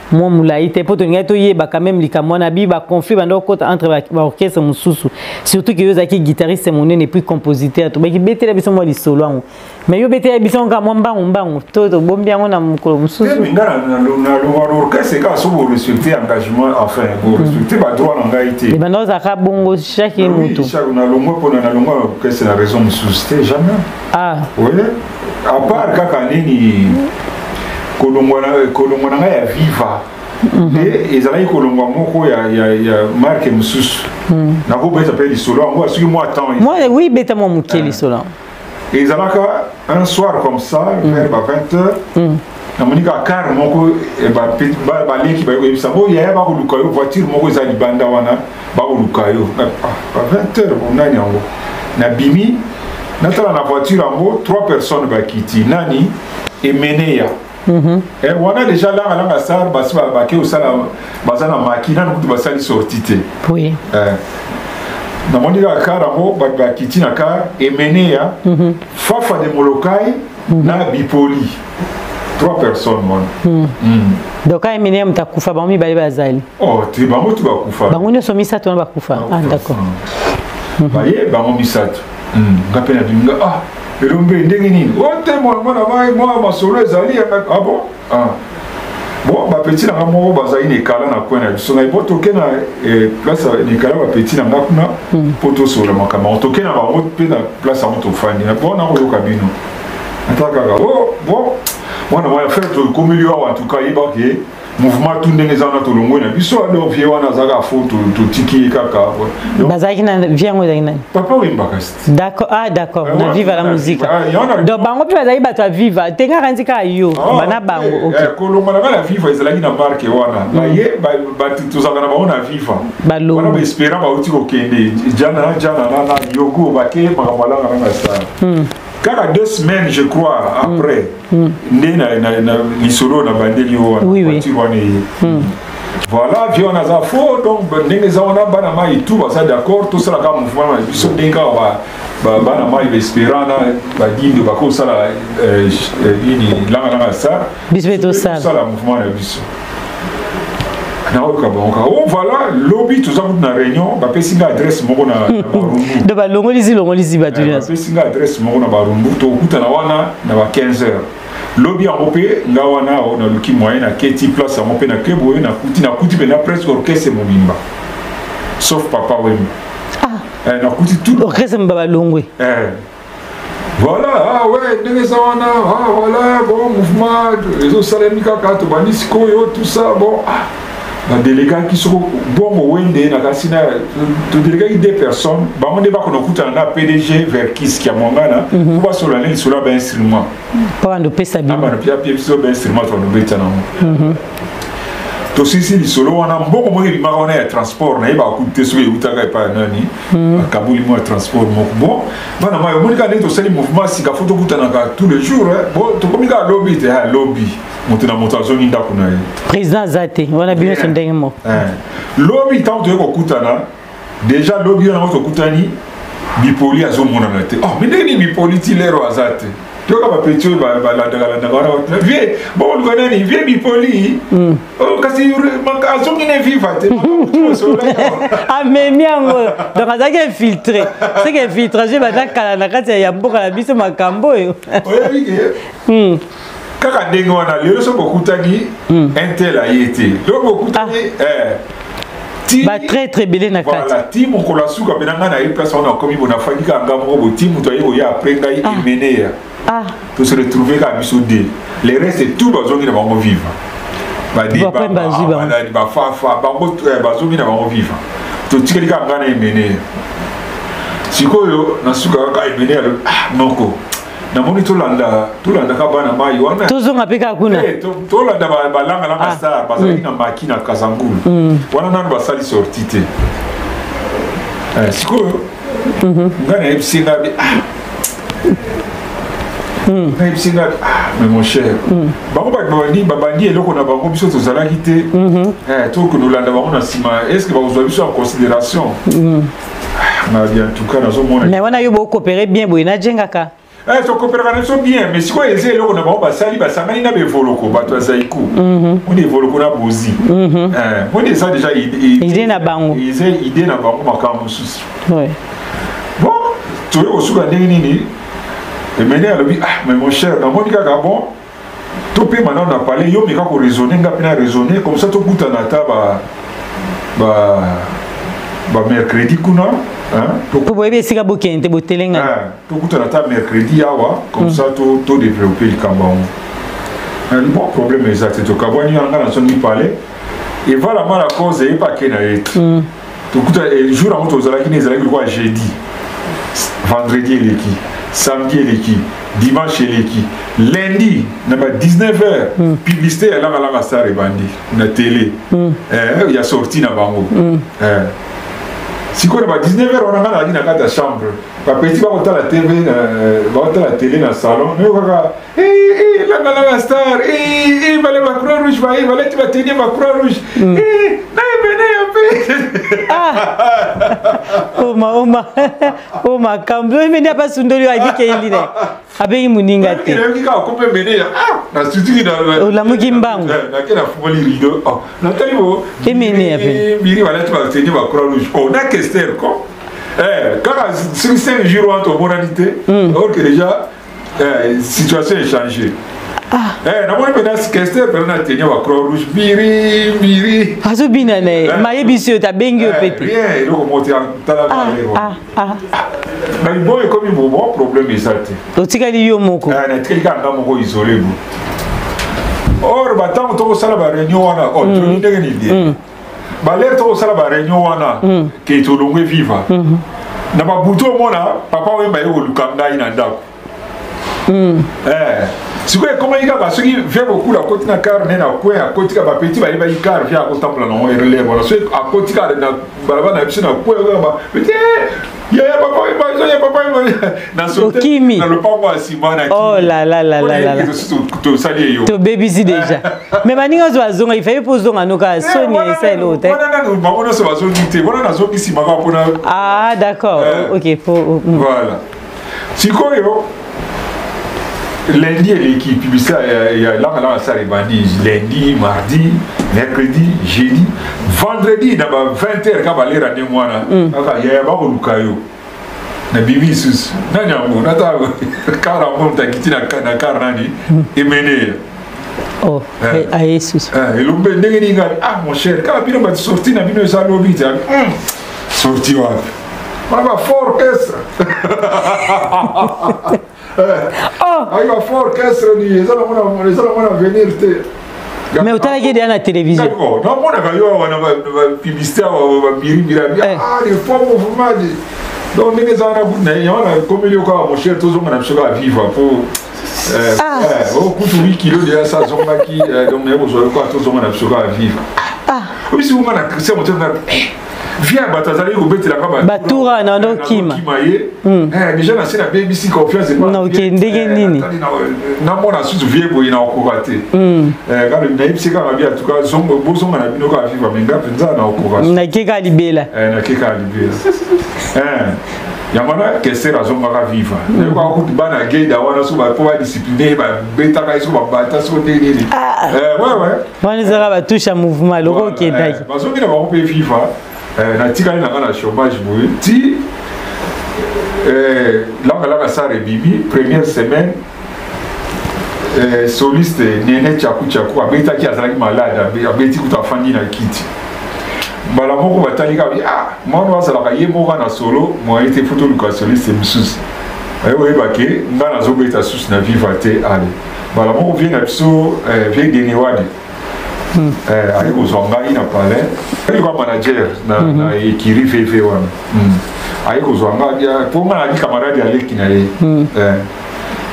Mwa molai te mpo tolingaki toyeba quand même likambo wana bi baconflit banda kokota entre baorchestre mosusu, surtout ke yo ozalaki guitariste monene et puis compositeur. Tobaki betela biso mwa lisolo yango, mais yo betela biso kaka mwa mbangu mbangu to tobombi yango na mokolo mosusu. Nga nalongwa na orchestre kaka so borespecte engagement, enfin borespecte badroit na ngai te. Ebanda ozalaka bongo chaque motu. Nalongwa mpona nalongwa na orchestre na raison mosusu te, jamais. Ah. Oui, à part kaka nini, kolongwa na ngai ya Viva nde ezalaki kolongwa moko ya marke mosusu. Nakobeta mpe lisolo yango soki mwa temps. Oui, beta mwa moke lisolo. Ezalaka un soir comme ça, vers ba 20 heures, namoni kaka car moko, baleki baye koyebisa bo yaya, bakoluka yo, voiture moko eza libanda wana, bakoluka yo. Ba 20 heures, nani yango? Nabimi, natala na voiture yango, trois personnes bakiti, nani? Emeneya. Wana déjà Langa Langa Star basi bake kosala, baza na maki nanu kutu basali sorti te. Namoni kaka car yango, bato bakiti na car, Emeneya, Fafa de Molokai na Bipoli, trois personnes wana. Donc Emeneya moto akufa, bango mibale bazali? Oh te, bango tu bakufa. Bango nyonso misato wana bakufa? Ah, d'accord. Baye bango misato, nga mpe nabimi, nga ah, elombe ndenge nini? O te, mwana mai, mwa masolo ezali. Ah bon, ah bon, bapeti na nga moko bazali na ekala na coin na biso. Ngai bo toke na place na ekala, bapeti na nga kuna mpo tosolola makambo yango. Toke na bango mpe na place yango, tofandi na bon, nakoyoka bino ata kaka o bon, mwana mwa frère, tokomeli yo awa. En tout cas yeba ke mouvement tout ndenge eza wana, tolongwe na biso. Alors vie wana azalaka fo, totiki ye kaka. Bazalaki na vie yango ezalaki nani? Papa Wembaka. D'accord, ah d'accord, na Viva la Musique. Donc bango mpe bazalaki bato ya Viva te, ngaka nti kaka yo bana bango. Ok, kolongwa na nga na Viva ezalaki na marke wana, baye bato tozalaka na bango na Viva wana, baespérant bauti kokende jana na jana na yogo, bake makambo alanga nanga star kaka 2 semaines, je crois, après nde na lisolo na bandeli yo wana, voiture wana eye. Voilà, vie wana aza faux. Donc ndenge eza wana, bana mai tout baza d'accord, tosalaka mouvement na biso ndenge kaka bana mai baespérant na badindo bakosala nini, Langa Langa Star. Biso mpe tosala mouvement na biso. Naoyoka bango kaka o voilà, lobi toza kutu na réunion, bapesi nga adresse moko na Barumbu. Donc balongolisi longolisi bato nyonso. Bapesi nga adresse moko na Barumbu, tokutana wana na ba 15 heures lobi yango. Mpe nga wana naluki moyen, naketi place yango mpe nake boye, nakuti mpenza presque orchestre mobimba sauf Papa Wemba. Ah. Nakuti tout orchestre mobimba balongwe. Voilà, ah ouais, ndenge eza wana, ah voilà, bon, mouvement ezosalemi kaka, tobandi sikoyo, tout ça. Bon, ah, badelegaki soko bongo wende na kasi na todelegaki deux personnes, bango nde bakona kokutana na PDG Verkis ya Mwangana mpo basolola nde lisolo ya bainstrument. Mpo bando opesa bino, bando pia pia biso bainstrument, tobanda nango. Tosilisi lisolo wana, mbongo moko ebimaka wana ya transport, nayebaka kutu te soki eutaka epai ya nani, bakaboli mwa transport moko. Bon, bana mai, omoni kaka ndenge tosali mouvement sika, fo tokutanaka tous les jours. Bon, tokomi kaka lobi te, lobi moto na moto azongi ndako na ye. Président aza te wana, bino nyonso ndenge moko. Lobi ntango toye kokutana, déjà lobi wana tokutani, Bipoli azomonana te. Oh, mais ndenge nini Bipoli ti lero aza te? Toyoka bapeti oyo balandaka landaka wana, vie boluka nani, vie Bipoli kasi azongi ne Viva te. Amemi yango, donc azalaki infiltré. C'est que infiltration ebanda kala na kati ya mboka na biso, makambo oyo. Oyebi ke kaka ndenge wana, lelo soki bokutani, un tel aye te, lelo bokutani. Batraître ebele na kati. Voilà, ti mokolo ya suka mpe na ngai naye place wana, nakomi bo nafandi kaka nga moko bo, ti moto aye koya après ngai, Emeneya. Tose retrouve kaka biso deux, le reste tout bazongi na bango Viva, badebani, bafafa, bango bazongi na bango Viva, totikali kaka ngai na Emeneya. Sikoyo na suka kaka Emeneya ah, noko namoni tolanda, tolandaka bana mai wana. Tozonga mpe kaka kuna. Tolanda balangalanga star, bazalaki na maki na Kazangulu wana, nanu basali sorti te. Sikoyo ngai nayebisi ngai, ah, nayebisi ngai, ah, mais mon cher, bango bato babandi, babandi eloko na bango, biso tozalaki te, tokende olanda bango na nsima, est ce que bakozwa biso en considération? Nabi, en tout cas nazomona. Mais wana yo bocoopéré bien boye na jengaka. Eh, tokopelaka na biso bien, mais sikoyo eza eloko na bango basali, basangani na bevoloko, bato ya Zaiku. Moni evoloko na bozi. Eh, moni eza déjà idée na bango. Eza idée na bango, makambo mosusu. Bon, toye kosuka ndenge nini? Emene alobi: "Ah, mais mon cher, namoni kaka bon, topema nano na palais, yo meka koraisonner, nga mpe na raisonner, comme ça tokutana ata ba mercredi kuna, hein." Po boyebi esika bokende te, botelenga. Ah, tokutana ata mercredi awa, comme ça todévelopper likambo yango. Bon, problème eza te. Tokabwani wana, nga nazongi palais, evalama la cause eyebake na ye te. Tokuta jour yango tozalaki ne, ezalaki lokola jeudi, vendredi eleki, samedi eleki, dimanche eleki, lundi na ba 19 heures, publicité ya Langa Langa Star ebandi na télé, ya sortie na bango. Sikoyo na ba 19 heures wana, nga nazalaki na kati ya chambre, bapetits bakotala TV, bakotala télé na salon, nayo kaka Langa Langa Star, bale ba Croix Rouge, baye balati batenue ba Croix Rouge, na ebene ya mpe. Oma oma o makambo oyo, emene apasundoli oyo abikeeli na abengi moninga te. Nayoki kaka kombe mene ya nasutiki. Olamuki mbangu. Nake nafungoli rideau, natali bo Emene ya pe. Biri balati batenue ba Croix Rouge, oh, na Kester ko kaka soki 5 jours wana tomonani te, or que déjà situation echangé. Namoni mpena Kester mpena na tenue ba Croix Rouge, mbiri mbiri. Azobina na ye, mayebisi yo te, abengi yo pe te. Rien, eloko moko te. Tala, mais bon, ekomi bon, problème eza te. Otikali yo moko. Natikali kaka nga moko, isolé bo. Or batango tokosala baréunion wana, oh, toli ndenge nini, balere tokosala baréunion wana ke tolongwe Viva, na babutu omona papa Oyemba ye koluka ngai na ndako. Sikoyo ekomaki kaka soki vieux Bokula akoti na car ne na coin, akoti kaka, bapetits bayebaki car vieux akotambola nango relève wana. Soki akoti kaka na balabala na biso na coin, kaka bapetits: "Yaya, papa Oyemba, ya papa Oyemba." Na sote na lopango ya nsima na Oh la la la la la! Tosali eyo. Tobebisi déjà, mais baninga nyonso bazonga, ifaye mpo ozonga noka soni esa eloko te. Wana nanu bango nyonso bazongi te, wana nazongi nsima kaka mpona. Ah d'accord, ok, po Voilà, sikoyo lundi eleki, publicité ya Langa Langa Star ebandi lundi, mardi, mercredi, jeudi, vendredi na ba 20 heures, kaka balera ndenge wana kaka: "Yaya, bakoluka yo." Nabimi lisusu, nani yango? Nata car yango, moto akiti na car nani? Emeneya. Oh, aye susu. Elombe, ndenge nini ngai? "Ah, mon cher, kaka bino bato, sortie na bino eza lobi te." Sortie wapi wana? Ba fort orchestre. Ayi, ba fort orchestre ni eza nango na avenir te. Mais otalaki deya na télévision? Namonaka yo awa na bapublicité awa, bamirimira, ah, les fort mouvement. Donc ndenge eza wana, kutu na ye yango nakomeli yo kaka, mon cher, tozonga na biso kaka Viva, po kutu 8 kilo deya sa azongaki. Donc naye kozwa yo kaka, tozonga na biso kaka Viva. Obisi unga na Christian Motema, viens, bato azalaki kobetelaka. Batour wana ndokima. Ye déjà na se nabebisi confiance. Ok, ndenge nini? Namona susu vieux boye na okoka te. Kaka nayebisi kaka bi atuka bozonga na bino kaka Viva, mais nga mpenza na okoka. Nake kaka libela. Nake kaka libela. Yango wana Kester azongaka Viva. Nayokaka kutu bana geda wana so mpo badiscipline, babetaka ye so, babata so ndenge nini. Wana ezaka batouche ya mouvement loko okendaki. Bazongi na bango mpe Viva, natikali nanga na chômage boye ti Langa Langa Star ebimi. Première semaine, soliste Nene Tchaku Tchaku abetaki, azalaki malade, abeti kutu afandi na kiti. Mbala moko batali kaka: "Ah, mwana azalaka ye moko na solo, moye te, fo toluka soliste mosusu." Aye oyeba ke nga nazobeta susu na Viva te. Ale, mbala moko vieux na biso, vieux Denewadi, aye kozwa ngai na palais, ayeba manager na ekiri VV wana, aye kozwa ngai mpo ngai nayaki camarade aleki na ye.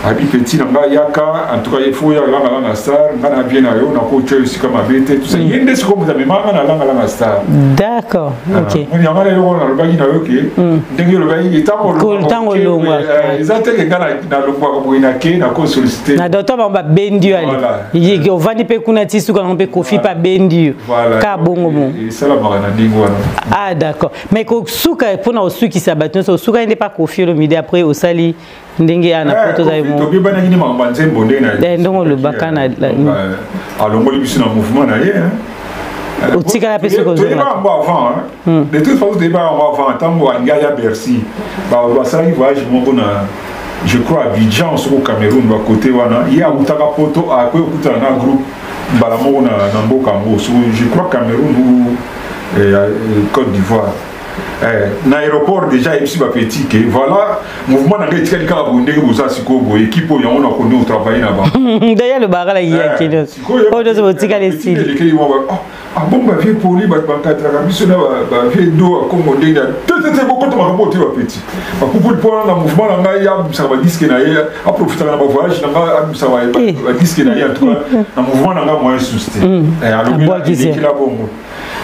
Abi: "Petit na ngai, yaka, en tout cas il faut ya Langa Langa Star, ngai na bien na yo, nakotya esika mabe te." Tout ça, ye nde sikoyo moto amemaka na Langa Langa Star. D'accord, ok. Yango na eloko nalobaki na yo ke ndenge olobaki ntango olongwa. Eza te ke ngai nalongwaka boye, nake nakosollicite. Na docteur bango babendi yo, ale ovandi mpe kuna ti suka nango mpe Kofi mpe abendi yo ka bongo mo. Esalamaka na ndenge wana. Ah d'accord, mais kosuka, mpona kosukisa bato nyonso, osukaki nde pa Kofi Olomide, après osali Ndenge ya na eh, poto ozali mo tobebanaki nde makambo ya nzembo nde na eh, ndongo olobaka na euh, alongoli biso na mouvement na ye eh, otikala mpe soki ozonga yango avant hmm. de toute façon toyebaka yango avant ntango alingi aya Bercy basalaki voyage moko na je crois Abidjan soko Cameroun bakote wana ye awutaka poto akoki kokutana na groupe mbala moko na mboka yango so je crois Cameroun ou Côte d'Ivoire Eh, na aéroport déjà ayebisi bapetit ke voilà mouvement na ngai etikali kaka boye ndenge boza sikoyo boye ekipe oyo yango nakondi otravaille na bango d'ailleurs lobaka na yaki nyonso oyo nyonso botikali esili ah bon bavie poli bato bakatraka biso na bavie do ya kongo ndenge tetete bokota makambo oyo te bapetit bakupuli mpo na mouvement na ngai abimisaka badiske na ye aprofitaka na bavoyage na ngai abimisaka badiske na ye en tout cas na mouvement na ngai moyen susu te eh, alobi elekela bongo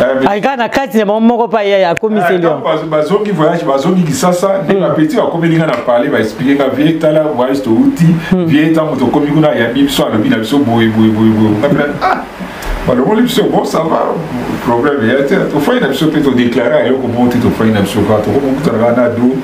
Eh, alika na kati na bango moko pa yaya akomiseli eh, bazongi voyage bazongi kisasa nde hmm. bapeti bakomeli nga na parle baexplike nga vie tala voyage touti hmm. vie ntango tokomi kuna ayambi biso alobi na biso boye boye boye boye nga mpe ah balongoli biso bon ça va problème eya te tofai na biso mpe todeklare eloko moko te tofai na biso kaka tokomokutana kaka na do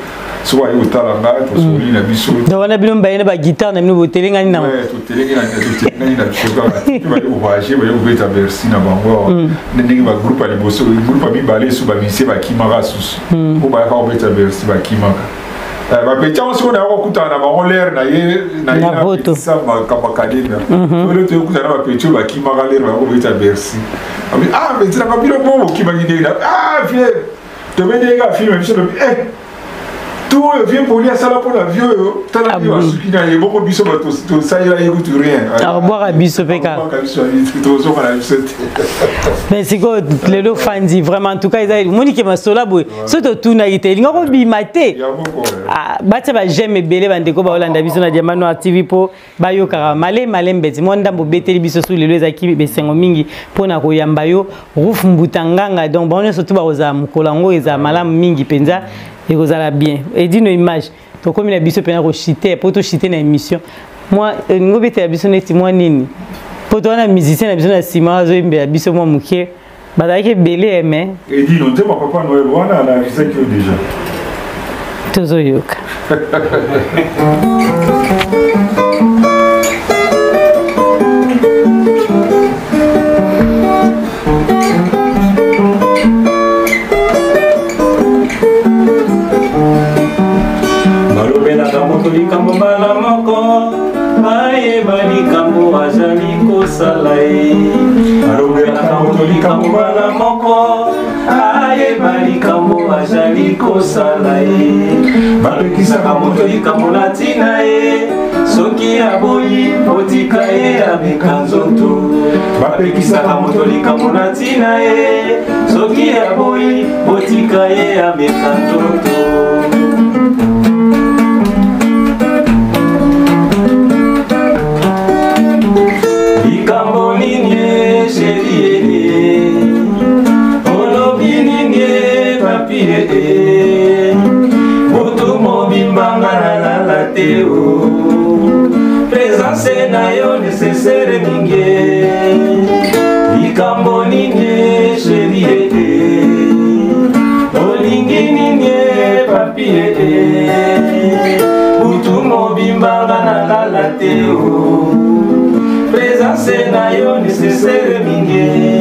soki aye kotala nga tosoli na biso donc wana bino mbaye na baguitare na bino botelengani nango totelengani na biso kaka baye kovoyage baye kobeta bercy na bango awa mm. nde ndenge bagroupe ya liboso groupe ya mibale esu bamisie bakimaka susu mm. po bayaka kobeta bercy bakimaka eh, bapeti yango sikoyo naya kokutana na bango lere na ye nayepetisa makambo akademia ole toyokutana na bapeti oyo bakimaka lere baya kobeta bercy ah peti nanga bino bo bokimaki ndenge ah vie tobeti ye kaka filme biso lobi eh tout oyo vieux poli asala mpo na vieux oyo tala nde basuki na ye bongo biso bato tosalela ye kutu rien akobwaka biso mpe kaka tozonga na biso te mais sikoyo lelo fandi vraiment en tout cas eza omoni ke masolo boye soki totunaki te elinga kobima te ah, batia bajeme ebele bandeko baolanda biso na diamant noir tv mpo bayokaka male malembe ti mwa ndambo obeteli biso su lelo ezalaki esengo mingi mpo na koyamba yo ruf mbuta nganga donc bango nyonso tu bakozala mokolo yango ezala malamu mingi mpenza ekozala bien edino image tokomi na biso mpenza kochite mpo tochite na émission mwa olingi eh, obetela biso neti mwa nini mpo towana musicien na biso na nsima azoyembela biso mwa moke bazalaki ebele mais edino nzembo papa noel wana anavisaki yo déjà tozoyoka balobelaka moto likambo mbala moko bayeba likambo azali kosala ye alobelaka moto likambo mbala moko ayeba likambo azali kosala ye bapekisaka moto likambo na ntina ye soki aboyi botika ye ameka nzoto bapekisaka moto likambo na ntina ye soki aboyi botika ye ameka nzoto likambo nini sheri olobi nini papi butu mobimba nga nalala te o présence na yo nécessaire mingi likambo nini sheri olingi nini papi butu mobimba nga nalala te o présence na yo nécessaire mingi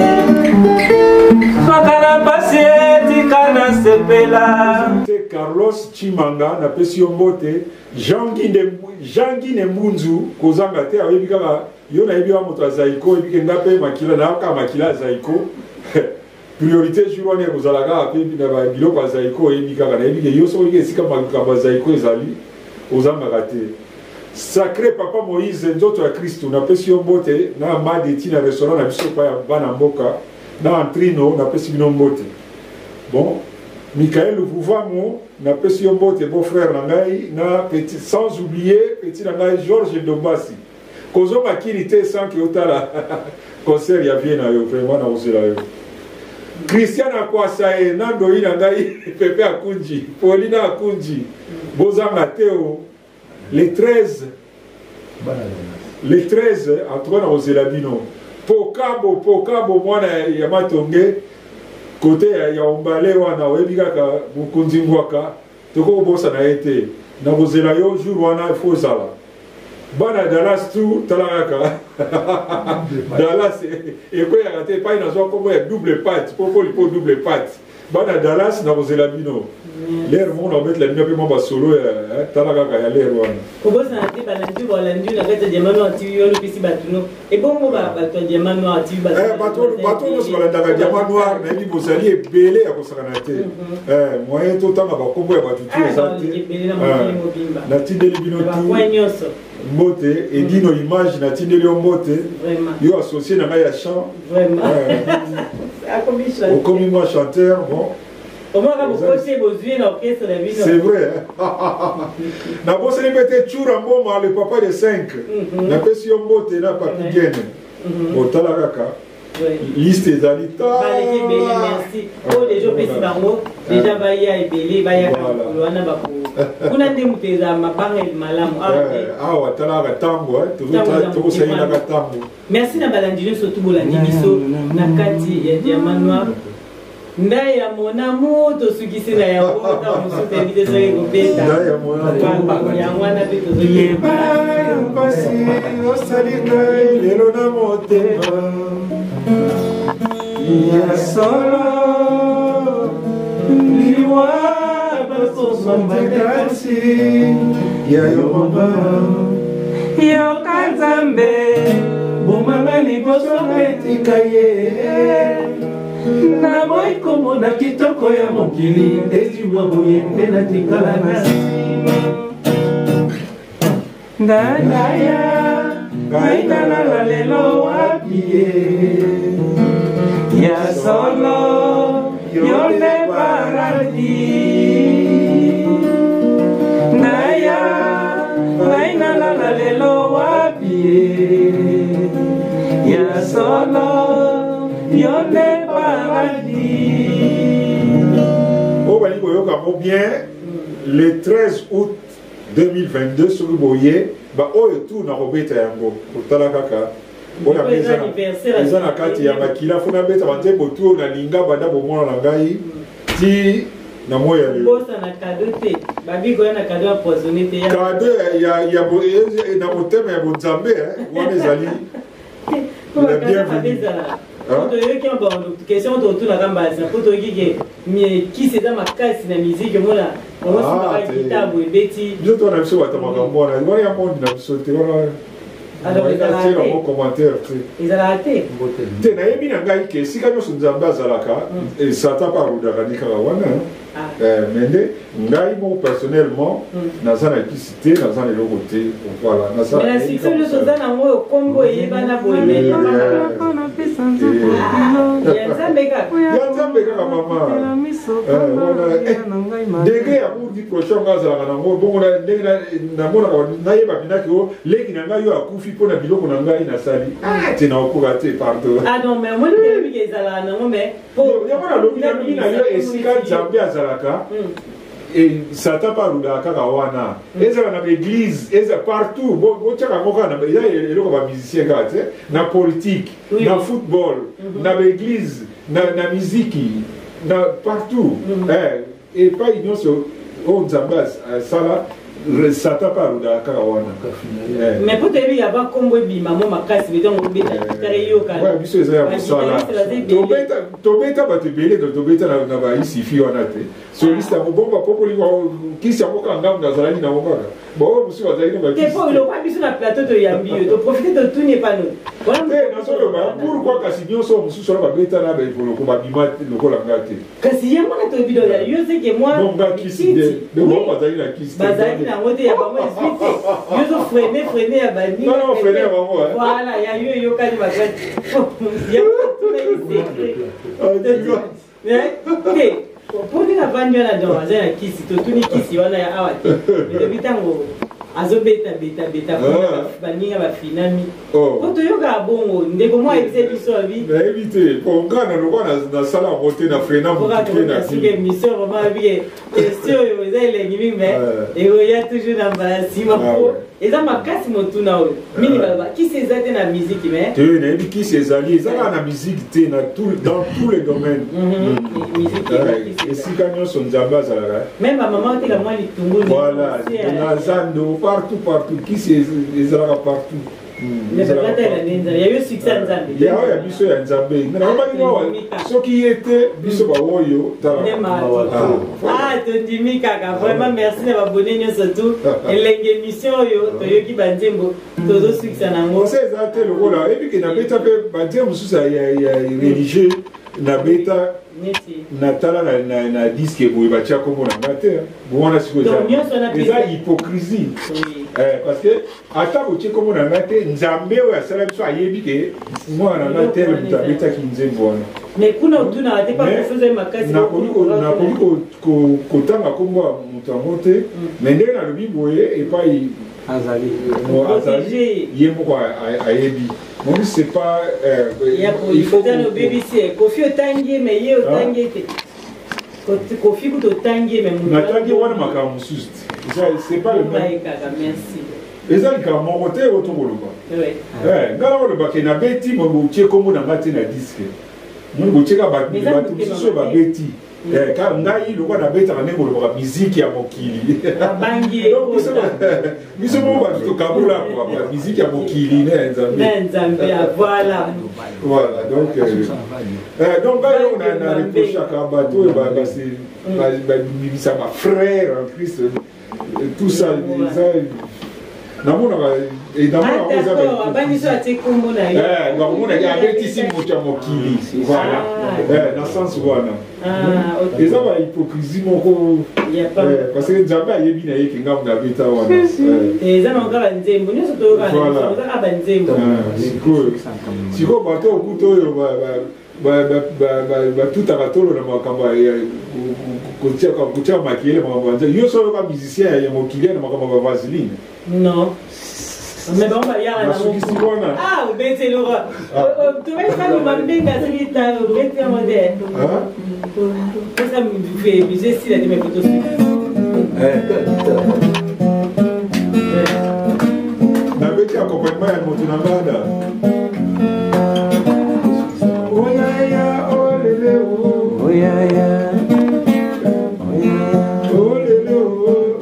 maka na mpasi etika nasepela carlos chimanga napesi yo mbote jean guine mbunzu kozanga te ayebi kaka yo nayebi wa moto ya zaiko oyebi ke nga mpe makila na kaka makila ya zaiko priorité jour wana ekozala kaka mpe na biloko ya zaiko oyebi kaka nayebi ke yo soki oyebi esika makambo ya zaiko ezali ozangaka te sacré papa moïse nzoto ya kristu napesi yo mbote na madeti na restaurant na biso pa ya bana mboka na antrino napesi bino mbote bon michael vuvamu napesi yo mbote beau frère na ngai na petit sans oublier petit na ngai georges ndombasi kozonga kini te sans ke otala concert ya vie na yo vraiment nakozela yo christian akwasa ye na ndoi na ngai pepe akunji polina akunji bozanga te o le 13 le 13 en tout cas nakozela bino pokabo pokabo mwana ya matonge kote ya, ya ombale wana oyebi kaka mokonzi ngwaka tokoki kobosana ye te. Nakozela yo jour wana, il faut ozala. Bana Dallas tout, tala kaka. Dallas ekweyaka te, epai nazwa nkombo ya double pate, popoli mpo double pate. Bana Dallas, nakozela bino. Lere moko nakobetela bino mpe mwa basolo ya tala kaka ya lere wana. Kobosana te, balandi balandi na kati ya Diamant Noir TV wana, opesi bato no ebongo bato ya Diamant Noir TV. Bato nyonso balandaka Diamant Noir, nayebi bozali ebele ya kosakana te. Moyen totanga bakombo ya bato tu eza te. Natindeli bino tu mbote. Edino Image, natindeli yo mbote, yo associé na ngai ya chant, okomi mwa chanteur, bon. C'est vrai, nabosani mpe te Tsura Mboma, le papa de 5, napesi yo mbote na Papi Gene. Otala kaka liste ezali. Baleki ebele, merci. Oyo deja opesi bango deja, baya ebele, bayaka mokolo wana, bako kuna nde moto ezala mabanga malamu. Awa talaka ntango tokosalelaka ntango. Merci na balandi nyonso tu bolandi biso na kati ya Diamant Noir. Ndai ya mon amour, tosukisi na yango. Ntango mosusu toyebi te soki ekobeta yango wana mpe. Tozoyeba mpasi osali ngai lelo na motema ya solo, liwa kasi ya yo mama. Yoka Nzambe, bomanga liboso etika ye. Naboyi komona kitoko ya mokili ezibwa boye mpe natikala na nsima. Ndandaya ngai nalala lelo wapi ye? Ya solo, yo nde paradis. Ndaya ngai nalala lelo wapi ye? Ya solo, yo nde paradis. Oyo balingi koyoka yango bien, le 13 août 2022, soki boye baoyo tu nakobeta yango, kotala kaka oyo eza na kati ya makila, fo nabeta banzembo tu oyo nalinga banda bomwana na ngai ti na moi ya lelo. Cadeau na motema ya bonzambe wana ezali la bienvenue. Toyoki question totunaka mbasa po toyoki ke kisi eza makasi na miziki, omona bango kitabu ebeti. Biso to na biso bato makambo wana wana ya monde na biso te, wana natiela yango commentaire te. Ezalaka te. Te, nayebi na ngai ke esika nyonso Nzambe azalaka, Satan mpe arudaka ni kaka wana. Mais nde ngai moko personnellement naza na kisi te, naza na eloko te, voilà. Na succès nyonso oza nango, oyo kombo eyebana boye, ya Nzambe kaka. Ya Nzambe kaka, mama. Wana ndenge ya mudi prochain nga azalaka nango bongo, ndenge namonaka, nayeba mpinaki o leki na ngai oyo akufi mpo na biloko na ngai nasali te, na okoka te, pardon. Ah non, mais omoni telebiki ezalaka nango, mais Yango nalobi, nalobi na yo, esika Nzambe azalaka, Satan mpe arudaka kaka wana. Ezala na baeglise, eza partout, botiaka yango kaka, eza eloko bamusicien kaka te, na politique, na football, na baeglise, na miziki, na partout, epai nyonso oyo Nzambe asala, Satan mpe arudaka kaka wana. Mais po toyebi ya bakombo ebima mo makasi, betango obeta gitare eyokana. Biso eza ya mosala, tobeta bato ebele, tobeta na baisifi wana te. Soliste yango bongo bapopoli kisi yango kaka, ngambo nazalaki nango kaka, baoyo mosusu bazalaki na bakisi. Lokwa biso na plateau toyambi yo, toprofite totuni epano. Te, nazoloba pourquoi kasi nyonso mosusu wana babeta na baevoloko babima lokola nga te. Kasi yango wana toyebi do ya yo seke mwa nga kisi te, bango bazalaki na kisi. Bazalaki nango te, ya bango ezwi te, yo zo freine freine ya bani. Non, freine ya bango. Voilà, ya yo eyokani makasi, yango tunaki secret te mpo ndenge avandi wana. Donc aza na kisi, totuni kisi wana ya awa te, toyebi ntango azobeta beta beta baninga bafinami po toyokaka bongo. Ndeko mwa ayebisa biso abi. Nayebi te, po nga na lokwa nasala yango te, na frena motu te na suki émission. Vraiment, abi question oyo eza elengi mingi, mais ekoya toujours na mbala nsima po. Eza makasi motuna oyo. Mingi baloba kisi eza te na musique mais. Te nayebi kisi ezali eza kaka na musique te na tout dans tous les domaines. Musique eza kisi. Esika nyonso Nzambe azalaka. Même ba maman oteka mwa litungulu. Voilà, na zando partout partout kisi ezalaka partout. Yayo ya biso ya nzambe nalobaki awa soki ye te biso baoyo ah, tondimi kaka vraiment merci na babone nyonso tu elenge émission oyo toyoki banzembo tozosukisa nango conseil eza te lokola oyebi ke nabeta mpe banzembo mosusu ya religieux nabeta natala na diske boye batya nkombo na nga te wana sikoyo eza hypocrisie eh, parce que ata botie nkombo na ngai te nzambe oyo asala biso ayebi ke mwana na ngai tele moto abetaki nzembo wana nakoki kotanga nkombo ya moto yango te mais ndenge nalobi boye epai azali ye moko ayebi moni c'est pas euh, il faut kofi otangi ye mais ye otangi ye te kofi kutu otangi ye mais natangi wana makambo mosusu te c'est pas le même eza likambo moko te oyo tokoloba eh, ngai nakoloba ke nabeti botie nkombo na ngai te na diske moni botieka bato mosusu oyo babeti mm. eh, ka ngai lokola nabetaka ndenge olobaka miziki ya mokili biso moko bato tokabola miziki ya mokili na ya nzambe ah, voilà donc euh, donc ngai eloko na reprochaka bato oyo basi babimisa ba frère en christ tout ça eza namonaka namonaka abetisi moto ya mokili voilà ah. na sens wana ah, eza ba hypocrisie moko eh, parce que nzambe ayebi na ye ke ngambo nabeta wana sikoyo sikoyo bato okuta oyo batutaka tolo na makambo ya kotia makele makambo ya nzambe yo so oyoka musicien ya mokili na makambo ya bavaseline non mais bango bayaka nasukisi wana ah obeti eloko tobetaka mambenga soki ta obeti yango te pesa biso esila te mais tosukisi nabeti accompagnement ya moto na ngada oyaya olele o oyaya olele o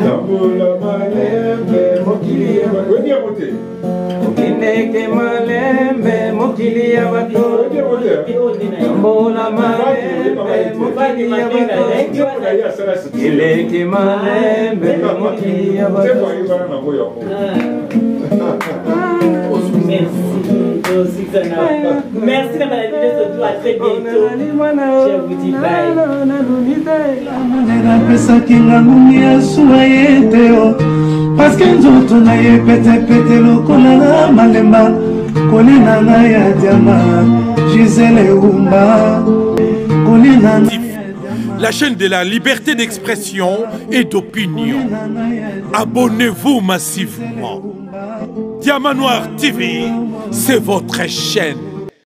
tambola malembe mokili ya bato oyebi yango te okendeke malembe mokili ya bato tambola malembe mokili ya bato eleke malembe mokili ya bato Merci na balandi nyonso à très bientôt. Je vous dis bye. Napesaki nga ngungi ya suwa ye te o parceke nzoto na ye petepete lokola na malemba kolina ngai ya diama gisele umba kolina La chaîne de la liberté d'expression et d'opinion. Abonnez-vous massivement. Diamant Noir TV, c'est votre chaîne.